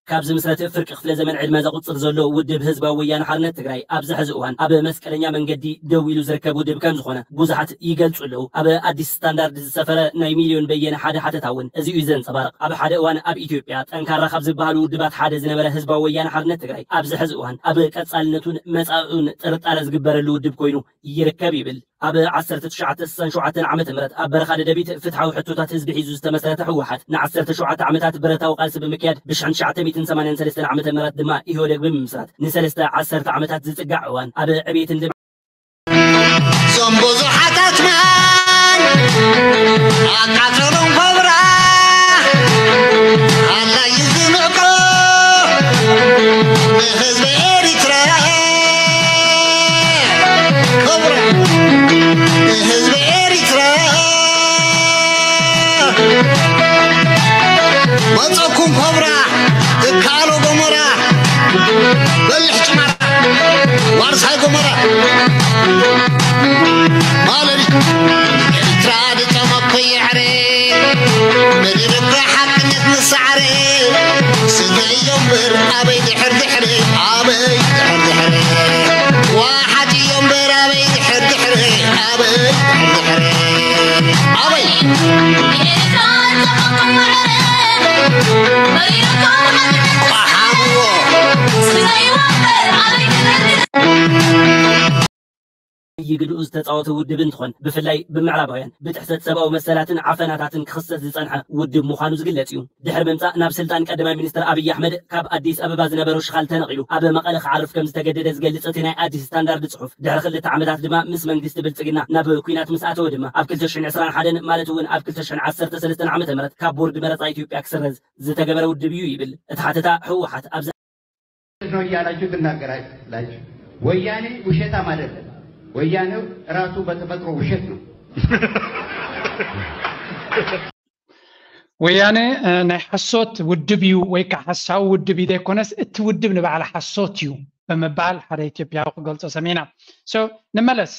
ካብ ዝምስረት ፍርቂ ክፍለ ዘመን ዕድመ ዘቑፅር ዘሎ ውድብ ህዝባዊ ወያነ ሓርነት ትግራይ ኣብዚ ሕዚ እዋን ኣብ መስቀለኛ መንገዲ ደው ኢሉ ዝርከብ ውድብ ከም ዝኾነ ብዙሓት ይገልፁ ኣለዉ። ኣብ ኣዲስ ስታንዳርድ ዝሰፈረ ናይ ሚልዮን በየነ ሓደ ሓተታ እውን እዚኡ እዩ ዘንፀባርቕ። ኣብ ሓደ እዋን ኣብ ኢትዮጵያ ጠንካራ ካብ ዝበሃሉ ውድባት ሓደ ዝነበረ ህዝባዊ ወያነ ሓርነት ትግራይ ኣብዚ ሕዚ እዋን ኣብ ቀፃልነቱን መፃእኡን ጥርጣረ ዝግበረሉ ውድብ ኮይኑ ይርከብ ይብል። ኣብ ዓሰርተ ትሽዓተ ስሳን ሸውዓተን ዓመተ ምህረት ኣብ በረኻ ደደቢት ፍትሓዊ ሕቶታት ህዝቢ ሒዙ ዝተመስረተ ህወሓት ንዓሰርተ ሸውዓተ ዓመታት ብረታዊ ቃልሲ ብምክያድ ብሽሕን ትሽዓተ ሚእትን ሰማንያን ሰለስተን ዓመተ ምህረት ድማ ኢህወደግ ብምምስራት ንሰለስተ ዓሰርተ ዓመታት ዝጽጋዕ እዋን ኣብ ዕቤትን ልምዓትን እዞም ብዙሓት ኣትማን ኣቃጸሎም ኮብራ ኣላዩ ዝምዕቆ ንህዝቢ ኤሪትራ ኮብራ ንህዝቢ ኤሪትራ መጸኩም ኮብራ እካሎ ጎመራ በልሕ ጭማራ ዋርሳይ ጎመራ ማለት ኤርትራ ድጠመኮ የዕረ መሪርካ ሓቅነት ንሳዕረ ስተ እዮም በር ኣበይ ድሕር ድሕር ኣበይ ድሕር ድሕር ዋሓት እዮም በር ኣበይ ድሕር ድሕር ኣበይ ድሕር ድሕር ኣበይ ቆሓምዎ ይግድኡ ዝተፃወተ ውድብ እንትኾን፣ ብፍላይ ብምዕራባውያን ብጥሕሰት ሰብኣዊ መሰላትን ዓፈናታትን ክኽሰስ ዝፀንሐ ውድብ ምዃኑ ዝግለጽ እዩ። ድሕሪ ምምፃእ ናብ ስልጣን ቀዳማይ ሚኒስትር ኣብይ ኣሕመድ፣ ካብ ኣዲስ ኣበባ ዝነበሮ ሽኻል ተነቒሉ ኣብ መቐለ ክዓርፍ ከም ዝተገደደ ዝገልጽ እቲ ናይ ኣዲስ ስታንዳርድ ጽሑፍ፣ ድሕሪ ክልተ ዓመታት ድማ ምስ መንግስቲ ብልጽግና ናብ ኲናት ምስ ኣተወ ድማ፣ ኣብ ክልተ ሽሕን ዕስራን ሓደን ማለት እውን ኣብ ክልተ ሽሕን ዓሰርተ ሰለስተን ዓመተ ምህረት ካብ ቦርድ መረጻ ኢትዮጵያ ክስረዝ ዝተገበረ ውድብ እዩ ይብል። እቲ ሓተታ፣ ህወሓት ኣብ ነው እያላችሁ ትናገራላችሁ። ወያኔ ውሸታም አይደለም። ወያኔው ራሱ በተፈጥሮ ውሸት ነው። ወያነ ናይ ሓሶት ውድብ እዩ ወይ ከዓ ሓሳዊ ውድብ እዩ ዘይኮነስ፣ እቲ ውድብ ንባዕሉ ሓሶት እዩ ብምባል ሓደ ኢትዮጵያዊ ክገልጾ ሰሚዕና። ንመለስ።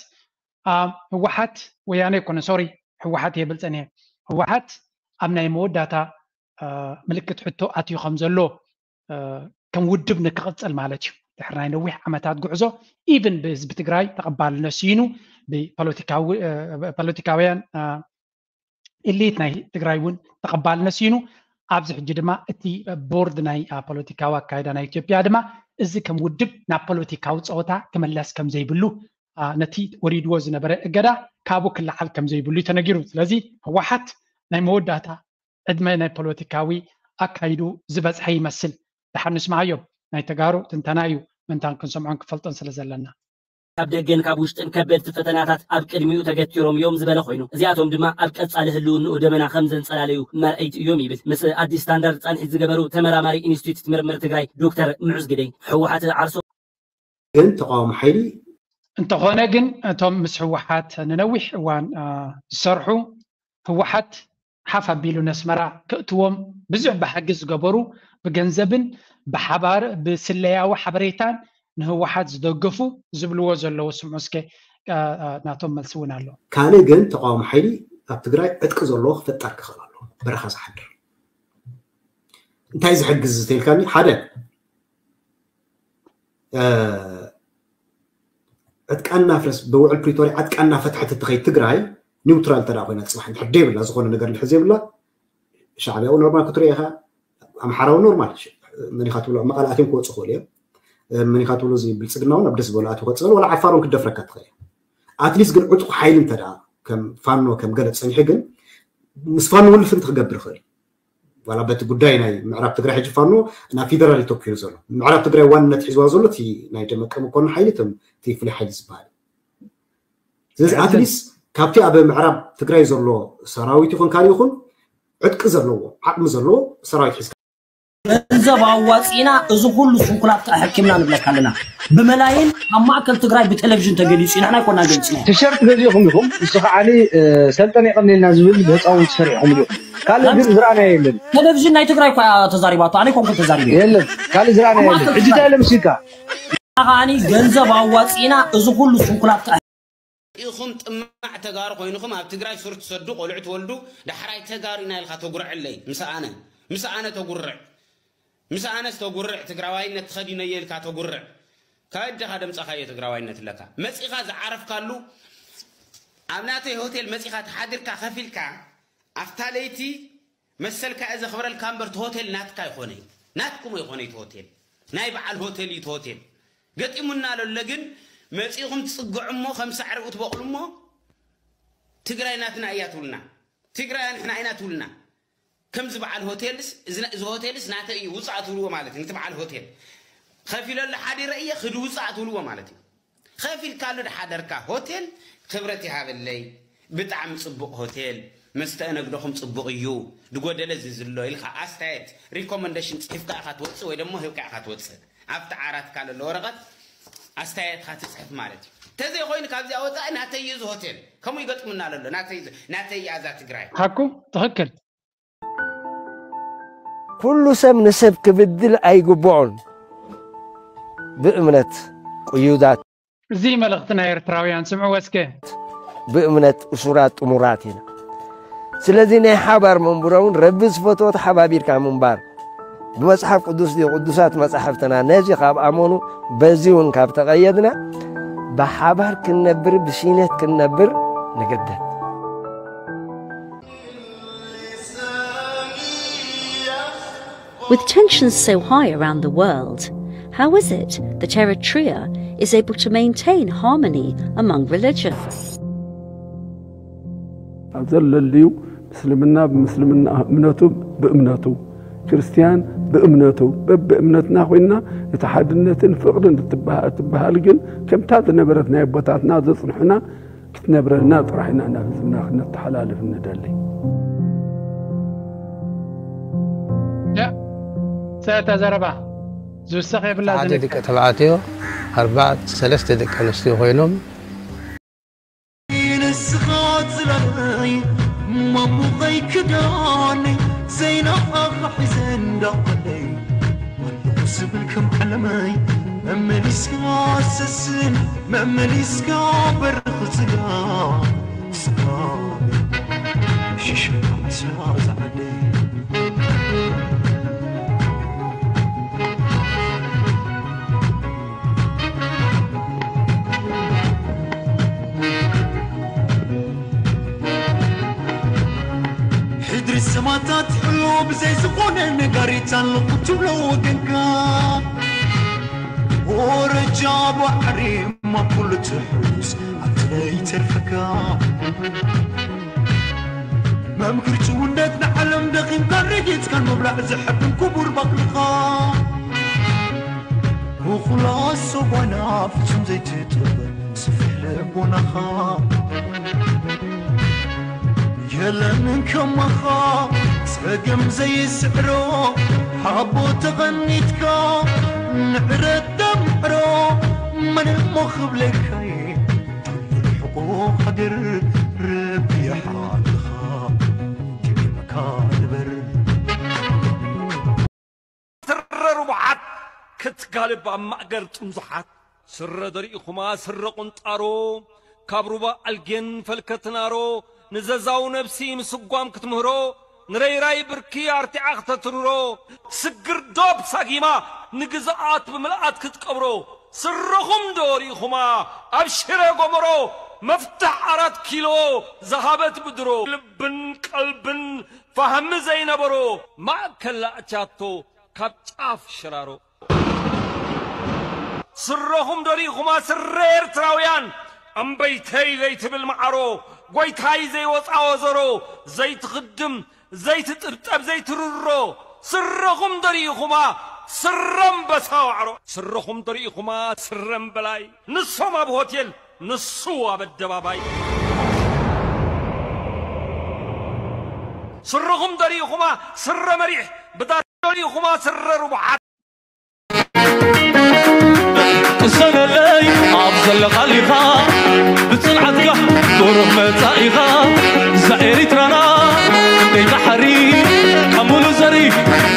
ህወሓት፣ ወያነ ይኮነ፣ ሶሪ፣ ህወሓት የብል ጸኒሐ። ህወሓት ኣብ ናይ መወዳእታ ምልክት ሕቶ ኣትዩ ከም ዘሎ፣ ከም ውድብ ንክቕጽል ማለት እዩ። ድሕሪ ናይ ነዊሕ ዓመታት ጉዕዞ፣ ኢቭን ብህዝቢ ትግራይ ተቐባልነት ስኢኑ፣ ብፖለቲካውያን ኢሊት ናይ ትግራይ እውን ተቐባልነት ስኢኑ፣ ኣብዚ ሕጂ ድማ እቲ ቦርድ ናይ ፖለቲካዊ ኣካይዳ ናይ ኢትዮጵያ ድማ፣ እዚ ከም ውድብ ናብ ፖለቲካዊ ፀወታ ክምለስ ከም ዘይብሉ፣ ነቲ ወሪድዎ ዝነበረ እገዳ ካብኡ ክለዓል ከም ዘይብሉ እዩ ተነጊሩ። ስለዚ ህወሓት ናይ መወዳእታ ዕድመ ናይ ፖለቲካዊ ኣካይዱ ዝበፅሐ ይመስል። ደሓን ንስምዓዮ። ናይ ተጋሩ ትንተና እዩ፣ ምእንታን ክንሰምዖን ክፈልጦን ስለ ዘለና። ካብ ደገን ካብ ውሽጥን ከበድቲ ፈተናታት ኣብ ቅድሚኡ ተገቲሮም እዮም ዝበለ ኮይኑ፣ እዚኣቶም ድማ ኣብ ቀፃሊ ህልውንኡ ደመና ከም ዘንፀላለዩ መርኣይቲ እዮም ይብል ምስ ኣዲስ ስታንዳርድ ፃንሒት ዝገበሩ ተመራማሪ ኢንስቲትዩት ምርምር ትግራይ ዶክተር ምዑዝ ግደይ። ህወሓት ዓርሶ ግን ተቃዋሚ ሓይሊ እንተኾነ ግን እቶም ምስ ህወሓት ንነዊሕ እዋን ዝሰርሑ፣ ህወሓት ሓፍ ኣቢሉ ነስመራ ክእትዎም ብዙሕ ብሓጊ ዝገበሩ፣ ብገንዘብን ብሓባር ብስለያዊ ሓበሬታን ንህወሓት ዝደገፉ ዝብልዎ ዘለዉ፣ ስምዑ እስከ ናቶም መልሲ እውን ኣሎ። ካልእ ግን ተቃዋሚ ሓይሊ ኣብ ትግራይ ዕጥቂ ዘለዎ ክፍጠር ክኽእል ኣሎ። በረኻ ዝሓድር እንታይ ዝሕግዝ ዝተልካኒ ሓደ ዕጥቃ እናፍረስ ብውዕል ፕሪቶርያ ዕጥቃ እናፈትሐት እትኸይድ ትግራይ ኒውትራል እንተ ኮይና ፅባሕ እንድሕር ዘይብላ ዝኾነ ነገር እንድሕር ዘይብላ ሻዕብያዊ ኖርማል ክትርኢ ኢኻ። ኣምሓራዊ ኖርማል መኒኻ ትብሎ መቐለ ኣትዮም ክወፁ ክኽእሉ እዮም። መኒኻ ትብሎ እዚ ብልፅግና እውን ኣብ ደስ ዝበሎ ኣትዩ ክወፅእ ዋላ ዓፋሮም ክደፍረካ ትኽእል እያ። ኣትሊስት ግን ዕጡቕ ሓይሊ እንተ ከም ፋኖ ከም ገለ ፀኒሑ ግን ምስ ፋኖ ውልፍንቲ ክገብር ይኽእል እዩ። ዋላ በቲ ጉዳይ ናይ ምዕራብ ትግራይ ሕጂ ፋኖ ናብ ፌደራል እዩ ተኪሩ ዘሎ። ምዕራብ ትግራይ ዋንነት ሒዝዋ ዘሎ እቲ ናይ ደመቀ መኮንን ሓይሊ እቲ ፍሉይ ሓይሊ ዝበሃል እዩ። ስለዚ ኣትሊስት ካብቲ ኣብ ምዕራብ ትግራይ ዘሎ ሰራዊት ይኹን ካልእ ይኹን ዕጥቂ ዘለዎ ዓቕሚ ዘለዎ ሰራዊት ሒዝካ ገንዘብ ኣዋፂእና እዚ ኩሉ ስንኩላት ከዓ ሕኪምና ንብለካ ኣለና። ብመላይን ኣብ ማእከል ትግራይ ብቴሌቪዥን ተገሊፁ እዩ። ንሕና ኣይኮና ገሊፅና። ቲሸርት ገዚእኹም ኢኹም፣ ንሱ ከዓ ሰልጠን የቐንየልና ዝብል ብህፃውንቲ ሰሪሕኹም ኢኹም። ካልእ ግን ዝረኣናዮ የለን። ቴሌቪዥን ናይ ትግራይ እኳ ተዛሪባቶ፣ ኣነ ኣይኮንኩን ተዛሪበ። የለን፣ ካልእ ዝረኣናዮ የለን። ሕጂ እንታይ ለምሲካ? ከዓኒ ገንዘብ ኣዋፂእና እዚ ኩሉ ስንኩላት ከዓ ኢኹም ጥማዕ ተጋሩ ኮይንኹም ኣብ ትግራይ ሱር ትሰዱ ቆልዑ ትወልዱ ዳሕራይ ተጋሩ ኢና ኢልካ ተጉርዐለይ ምስ ኣነ ምስ ኣነ ተጉርዕ ምስ ኣነስ ተጉርዕ ትግራዋይነት ተኸዲነዮ ኢልካ ተጉርዕ ካበይ ደኻ ደምፃኻዮ ትግራዋይነት ኣለካ መፂኻ ዝዓረፍካሉ ኣብ ናተይ ሆቴል መፂኻ ተሓዲርካ ከፊልካ ኣብታ ለይቲ መሰልካ እየ ዘኽብረልካ እምበር እቲ ሆቴል ናትካ ኣይኮነይ ናትኩም ኣይኮነይ እቲ ሆቴል ናይ በዓል ሆቴል እዩ እቲ ሆቴል ገጢሙና ለሎ ግን መፂእኹም ትፅግዑ እሞ ከም ሳዕሪ ትበቕሉ እሞ ትግራይ ናትና እያ ትብሉና ትግራይ ንሕና ኢና ትብሉና ከምዚ በዓል ሆቴልስ እዚ ሆቴልስ ናተይ እዩ ውፃእ ትብልዎ ማለት እዩ ነቲ በዓል ሆቴል ከፊለሉ ሓዲረ እየ ክዲ ውፃእ ትብልዎ ማለት እዩ ከፊልካሉ ድሓደርካ ሆቴል ክብረት ይሃበለይ ብጣዕሚ ፅቡቕ ሆቴል መስተእነግዶኹም ፅቡቕ እዩ ድጎደለ እዚ ዝሎ ኢልካ ኣስተያየት recommendation ፅሒፍካ ኢኻ ትወፅእ ወይ ደሞ ሂብካ ኢኻ ትወፅእ ኣብቲ ዓራትካ ለሎ ወረቐት ኣስተያየትካ ትፅሕፍ ማለት እዩ ተዘይኮይኑ ካብዚኣ ወፃኢ ናተይ እዩ እዚ ሆቴል ከምኡ ይገጥሙና ለሎ ናተይ እዩ- ናተይ እያ እዛ ትግራይ ሓቁ ትኽክል ኩሉ ሰብ ንሰብ ክብድል ኣይግብኦን። ብእምነት ቅዩዳት። እዚ መልእኽቲ ናይ ኤርትራውያን ስምዕዎ እስከ። ብእምነት እሱራት ጥሙራት ኢና። ስለዚ ናይ ሓባር መንቡሮ እውን ረቢ ዝፈትዎ ተሓባቢርካ ምንባር ብመጽሓፍ ቅዱስ ድዩ ቅዱሳት መጻሕፍትና ነዚ ካብ ኣመኑ በዚ እውን ካብ ተቐየድና ብሓባር ክንነብር ብሽይነት ክንነብር ንግደድ። With tensions so high around the world, How is it that Eritrea is able to maintain harmony among religions? ኣብ ዘለልዩ ምስልምና ብምስልምና እምነቱ ብእምነቱ ክርስትያን ብእምነቱ በብእምነትና ኮይና እቲ ሓድነትን ፍቕርን እትበሃ- እትበሃል ግን ከምታ ዝነበረት ናይ ኣቦታትና ዘጽንሑና ክትነብረልና ጥራሕ ኢና ናብ ህዝብና ክነተሓላልፍ ንደሊ። ሰተ ዘረባ ዝውሰኽ የብላ ሓደ ደቂ ተባዕትዮ ኣርባዕ ሰለስተ ደቂ ኣንስትዮ ኮይኖም ንስኻ ዝለለይ ማሙቐይ ክዳነይ ዘይናፍቓኻ ሒዘ እንዳቐለይ ኣለኹ ዝብል ከም ዓለመይ መመሊስካ ሰስን መመሊስካ በርኽ ዝጋ ስኻ ሽሽኻ ዓስራ ዝዓደይ ሕድሪ ሰማታት ሕሎ ብዘይ ዝኾነ ነጋሪት ኣለኹ ትብሎ ወገንካ ወረጃ ባሕሪ ማኩሉ ትሕሉስ ኣብቲ ዘይተርፈካ መምክር ጭውነት ንዓለም ደኺምካ ረጊጽካን ምብላዕ ዝሕብን ክቡር ባዕልኻ ብኹላ ሰጓና ፍጹም ዘይትጥበብ ስፍሕ ልቦናኻ የለን ከማኻ ጸገም ዘይስዕሮ ሓቦ ተቐኒትካ ንዕረት ደምዕሮ መን እሞ ክብለካይ ሕቆ ሃገር ረቢሓልኻ ትግርመካ ንበር ስረ ርቡሓት ክትጋልብ ኣብ ማእገር ጥምዙሓት ስረ ደሪእኹማ ስረ ቁንጣሮ ካብ ሩባ ኣልጌን ፈልከትናሮ ንዘዛው ነብሲ ምስጓም ክትምህሮ ንረይራይ ብርኪ ኣርቲዓ ክተትርሮ ስግር ዶብ ሳጊማ ንግዝኣት ብምልኣት ክትቀብሮ ስረኹም ዶ ርኢኹማ ኣብ ሽረ ጎመሮ መፍትሕ ኣራት ኪሎ ዝሃበት ብድሮ ልብን ቀልብን ፋህሚ ዘይነበሮ ማእከል ኣእትያቶ ካብ ጫፍ ሽራሮ ስረኹም ዶ ርኢኹማ ስረ ኤርትራውያን እምበይተይ ዘይትብል መዓሮ ጎይታይ ዘይወፃ ወዘሮ ዘይትኽድም ዘይትጥብጠብ ዘይትርሮ ስረኹም ዶ ርኢኹማ ስረ ኣንበሳ ዋዕሮ ስረኹም ዶ ርኢኹማ ስረ እምበላይ ንሶም ኣብ ሆቴል ንሱ ኣብ ኣደባባይ ስረኹም ዶ ርኢኹማ ስረ መሪሕ ብዳስ ዶ ርኢኹማ ስረ ርቡሓት ቅሰነለይ ኣብ ዘለኻሊኻ ብጽንዓትካ ብሩህ መጻኢኻ እዛ ኤሪትራና እንተይ ባሕሪ ካብ ሙሉ ዘሪ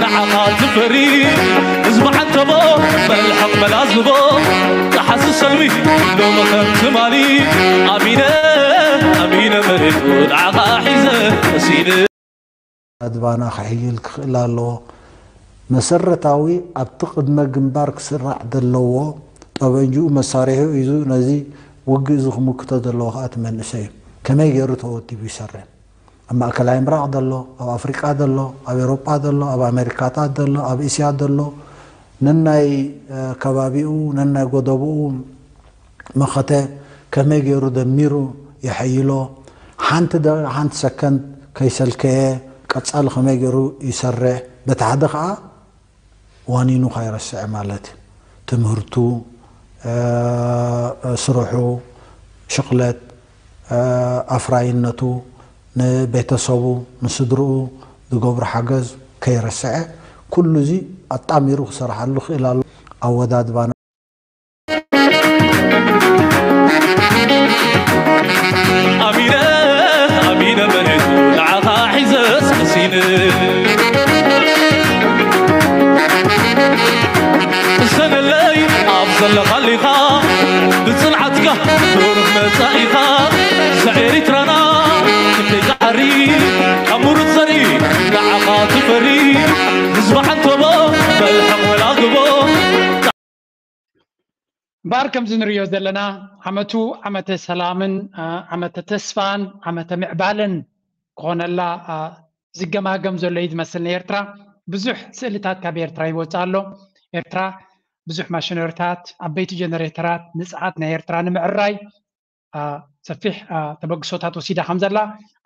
ንዓኻ ትፈሪ ህዝቢ ዓንተቦ መልሕቕ መላዝቦ ጠሓሲ ሰልሚ ሎሚ ከም ትማሊ ኣሚነ ኣሚነ መሬቱ ንዓኻ ሒዘ መሲነ ኣድባና ክሕይል ክኽእል ኣለዎ። መሰረታዊ ኣብቲ ቅድመ ግንባር ክስራዕ ዘለዎ ጠበንጅኡ መሳርሒኡ ሒዙ ነዚ ውግእ እዚ ክምክቶ ዘለዎ ከዓ እቲ መንእሰይ እዩ። ከመይ ገይሩ ተወዲቡ ይሰርሕ? ኣብ ማእከላይ ምብራቕ ዘሎ፣ ኣብ ኣፍሪቃ ዘሎ፣ ኣብ ኤውሮጳ ዘሎ፣ ኣብ ኣሜሪካታት ዘሎ፣ ኣብ እስያ ዘሎ ነናይ ከባቢኡ ነናይ ጎደብኡ መኸተ ከመይ ገይሩ ደሚሩ የሐይሎ፣ ሓንቲ ደቂቕ ሓንቲ ሰከንድ ከይሰልከየ ቀጻሊ ከመይ ገይሩ ይሰርሕ፣ በቲ ሓደ ኸዓ ዋኒኑ ከይረስዐ ማለት እዩ። ትምህርቱ፣ ስርሑ፣ ሽቕለት፣ ኣፍራይነቱ፣ ንቤተሰቡ፣ ንስድርኡ ዝገብሮ ሓገዝ ከይረስዐ ኩሉ እዚ ኣጣሚሩ ክሰርሓሉ ክእል ኣሎ። ኣወዳድባና ኣሚነ ኣሚነ መሬቱ ንዓኻ ሒዘስ ቀሲነ ቅሰነለይ ኣብ ዘለኻሊኻ ብጽንዓትካ ብሩህ መጻኢኻ እዛ ኤሪትራና ክንደይ ዛዕሪ ካብ ምሩጽ ዘርኢ ንዓኻ ትፈሪ ህዝቢ ዓንተቦ መልሕቕ መላግቦ እምበኣር ከምዚ ንርእዮ ዘለና ዓመቱ ዓመተ ሰላምን ዓመተ ተስፋን ዓመተ ምዕባለን ክኾነላ ዝገማገም ዘሎ እዩ ዝመስል ንኤርትራ ብዙሕ ስእልታት ካብ ኤርትራ ይወፅእ ኣሎ ኤርትራ ብዙሕ ማሽነሪታት፣ ዓበይቲ ጀነሬተራት፣ ንፅዓት ናይ ኤርትራ ንምዕራይ ሰፊሕ ተበግሶታት ወሲዳ ከም ዘላ፣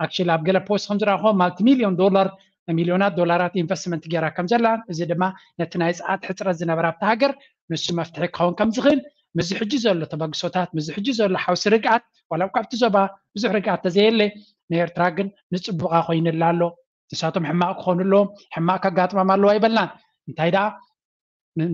ኣክሽሊ ኣብ ገለ ፖስት ከም ዝረኣኹ ማልቲ ሚሊዮን ዶላር፣ ሚሊዮናት ዶላራት ኢንቨስትመንት ገይራ ከም ዘላ፣ እዚ ድማ ነቲ ናይ ፀዓት ሕፅረት ዝነበረ ኣብቲ ሃገር ንሱ መፍትሒ ክኸውን ከም ዝኽእል፣ ምስዚ ሕጂ ዘሎ ተበግሶታት፣ ምስዚ ሕጂ ዘሎ ሓውሲ ርግኣት፣ ዋላ ካብቲ ዞባ ብዙሕ ርግኣት ተዘየለ፣ ንኤርትራ ግን ንፅቡቓ ኮይኑላ ኣሎ። ንሳቶም ሕማቕ ክኾኑ ኣለዎም፣ ሕማቕ ከጋጥሞም ኣለዎ ኣይበልናን። እንታይ ደኣ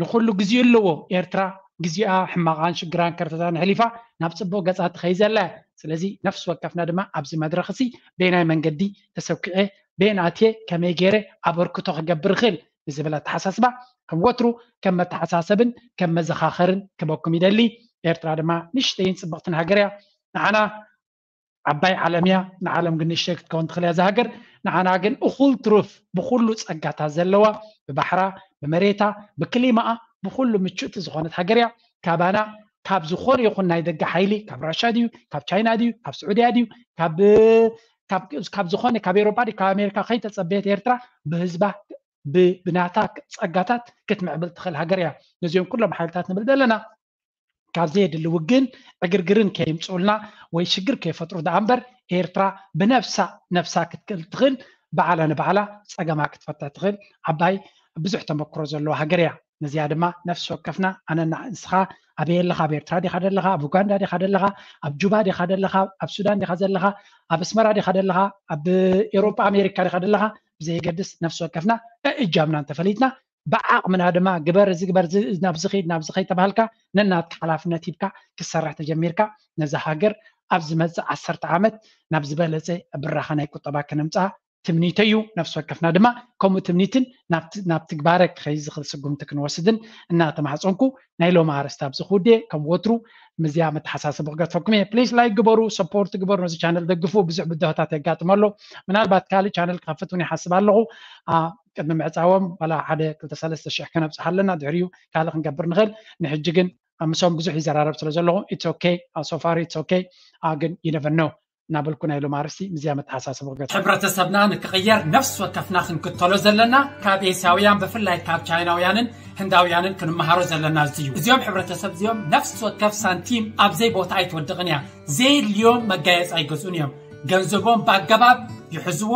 ንኩሉ ግዜ ኣለዎ። ኤርትራ ግዜኣ ሕማቓን ሽግራን ከርተታን ሕሊፋ ናብ ፅቡቕ ገፃ ትኸይ ዘላ። ስለዚ ነፍሲ ወከፍና ድማ ኣብዚ መድረኽ እዚ በየናይ መንገዲ ተሰኪዐ፣ በየን ኣትየ፣ ከመይ ገይረ ኣበርክቶ ክገብር እኽእል ንዝብል ኣተሓሳስባ ከም ወትሩ ከም መተሓሳሰብን ከም መዘኻኸርን ክበኩም ይደሊ። ኤርትራ ድማ ንእሽተይን ፅብቕትን ሃገር እያ። ንዓና ዓባይ ዓለም እያ። ንዓለም ግን ንእሽተይ ክትከውን ትኽእል እያ እዛ ሃገር። ንዓና ግን እኹል ትሩፍ ብኩሉ ጸጋታት ዘለዋ፣ ብባሕራ፣ ብመሬታ፣ ብክሊማኣ፣ ብኩሉ ምችእቲ ዝኾነት ሃገር እያ። ካባና ካብ ዝኾነ ይኹን ናይ ደገ ሓይሊ፣ ካብ ራሻ ድዩ፣ ካብ ቻይና ድዩ፣ ካብ ስዑድያ ድዩ፣ ካብ ካብ ዝኾነ ካብ ኤሮጳ ድዩ፣ ካብ ኣሜሪካ ከይተጸበየት ኤርትራ ብህዝባ ብናታ ጸጋታት ክትምዕብል ትኽእል ሃገር እያ። ነዚኦም ኩሎም ሓይልታት ንብል ዘለና ካብ ዘየድሊ ውግን ዕግርግርን ከይምፅኡልና ወይ ሽግር ከይፈጥሩ ደኣ እምበር ኤርትራ ብነብሳ ነብሳ ክትክእል ትኽእል፣ ባዕላ ንባዕላ ፀገማ ክትፈትሕ ትኽእል ዓባይ ብዙሕ ተመክሮ ዘለዋ ሃገር እያ። ነዚኣ ድማ ነፍሲ ወከፍና ኣነና ንስኻ ኣበይ ኣለኻ? ኣብ ኤርትራ ዲኻ ደለኻ? ኣብ ኡጋንዳ ዲኻ ደለኻ? ኣብ ጁባ ዲኻ ደለኻ? ኣብ ሱዳን ዲኻ ዘለኻ? ኣብ ኣስመራ ዲኻ ደለኻ? ኣብ ኤሮጳ ኣሜሪካ ዲኻ ደለኻ? ብዘየገድስ ነፍሲ ወከፍና እጃምና እንተፈሊጥና ብዓቕምና ድማ ግበር እዚ ግበር ናብዚ ኸይድ ናብዚ ኸይድ ተባሃልካ ነናትካ ሓላፍነት ሂብካ ክትሰርሕ ተጀሚርካ ነዛ ሃገር ኣብ ዝመፅእ ዓሰርተ ዓመት ናብ ዝበለፀ ብራኸ ናይ ቁጠባ ከነምፅኣ ትምኒተይ እዩ። ነፍሲ ወከፍና ድማ ከምኡ ትምኒትን ናብ ትግባረ ክኸይድ ዝኽእል ስጉምቲ ክንወስድን እናተማሕፀንኩ ናይ ሎሚ ኣርእስቲ ኣብዚ ክውድእ ከም ወትሩ ምዝያ መተሓሳሰቢ ክገድፈኩም እየ። ፕሊስ ላይክ ግበሩ፣ ሰፖርት ግበሩ፣ ነዚ ቻነል ደግፉ። ብዙሕ ብድሆታት የጋጥም ኣሎ። ምናልባት ካልእ ቻነል ክኸፍት እውን ይሓስብ ኣለኹ። ቅድሚ ምዕፃዎም ዋላ ሓደ ክልተ ሰለስተ ሽሕ ከነብፅሕ ኣለና፣ ድሕሪኡ ካልእ ክንገብር ንኽእል። ንሕጂ ግን ምስኦም ብዙሕ ይዘራረብ ስለ ዘለኹ it's okay so far it's okay። ግን you never know እናበልኩ ናይ ሎም ኣርስቲ ምዝያ መተሓሳሰቡ ገ ሕብረተሰብና ንክቕየር ነፍሲ ወከፍና ክንክተሎ ዘለና ካብ ኤስያውያን ብፍላይ ካብ ቻይናውያንን ህንዳውያንን ክንመሃሮ ዘለና እዚ እዩ። እዚኦም ሕብረተሰብ እዚኦም ነፍሲ ወከፍ ሳንቲም ኣብዘይ ቦታ ኣይትወድቕን እያ። ዘየድልዮም መጋየፂ ኣይገዝኡን እዮም። ገንዘቦም ብኣገባብ ይሕዝዎ፣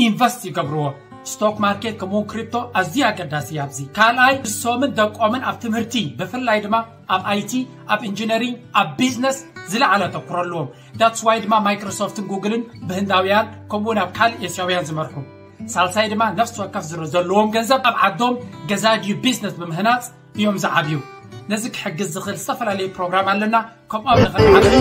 ኢንቨስት ይገብርዎ። ስቶክ ማርኬት ከምኡውን ክሪፕቶ ኣዝዩ ኣገዳሲ እዩ። ኣብዚ ካልኣይ ንሶምን ደቆምን ኣብ ትምህርቲ ብፍላይ ድማ ኣብ ኣይቲ፣ ኣብ ኢንጂነሪንግ፣ ኣብ ቢዝነስ ዝለዓለ ተኩሮ ኣለዎም። ዳትስ ዋይ ድማ ማይክሮሶፍትን ጉግልን ብህንዳውያን ከምኡውን ኣብ ካልእ ኤስያውያን ዝመርሑ። ሳልሳይ ድማ ነፍሲ ወከፍ ዝረ ዘለዎም ገንዘብ ኣብ ዓዶም ገዛ ድዩ ቢዝነስ ብምህናፅ እዮም ዝዓብዩ። ነዚ ክሕግዝ ዝኽእል ዝተፈላለዩ ፕሮግራም ኣለና። ከምኦም ንኽንዓብ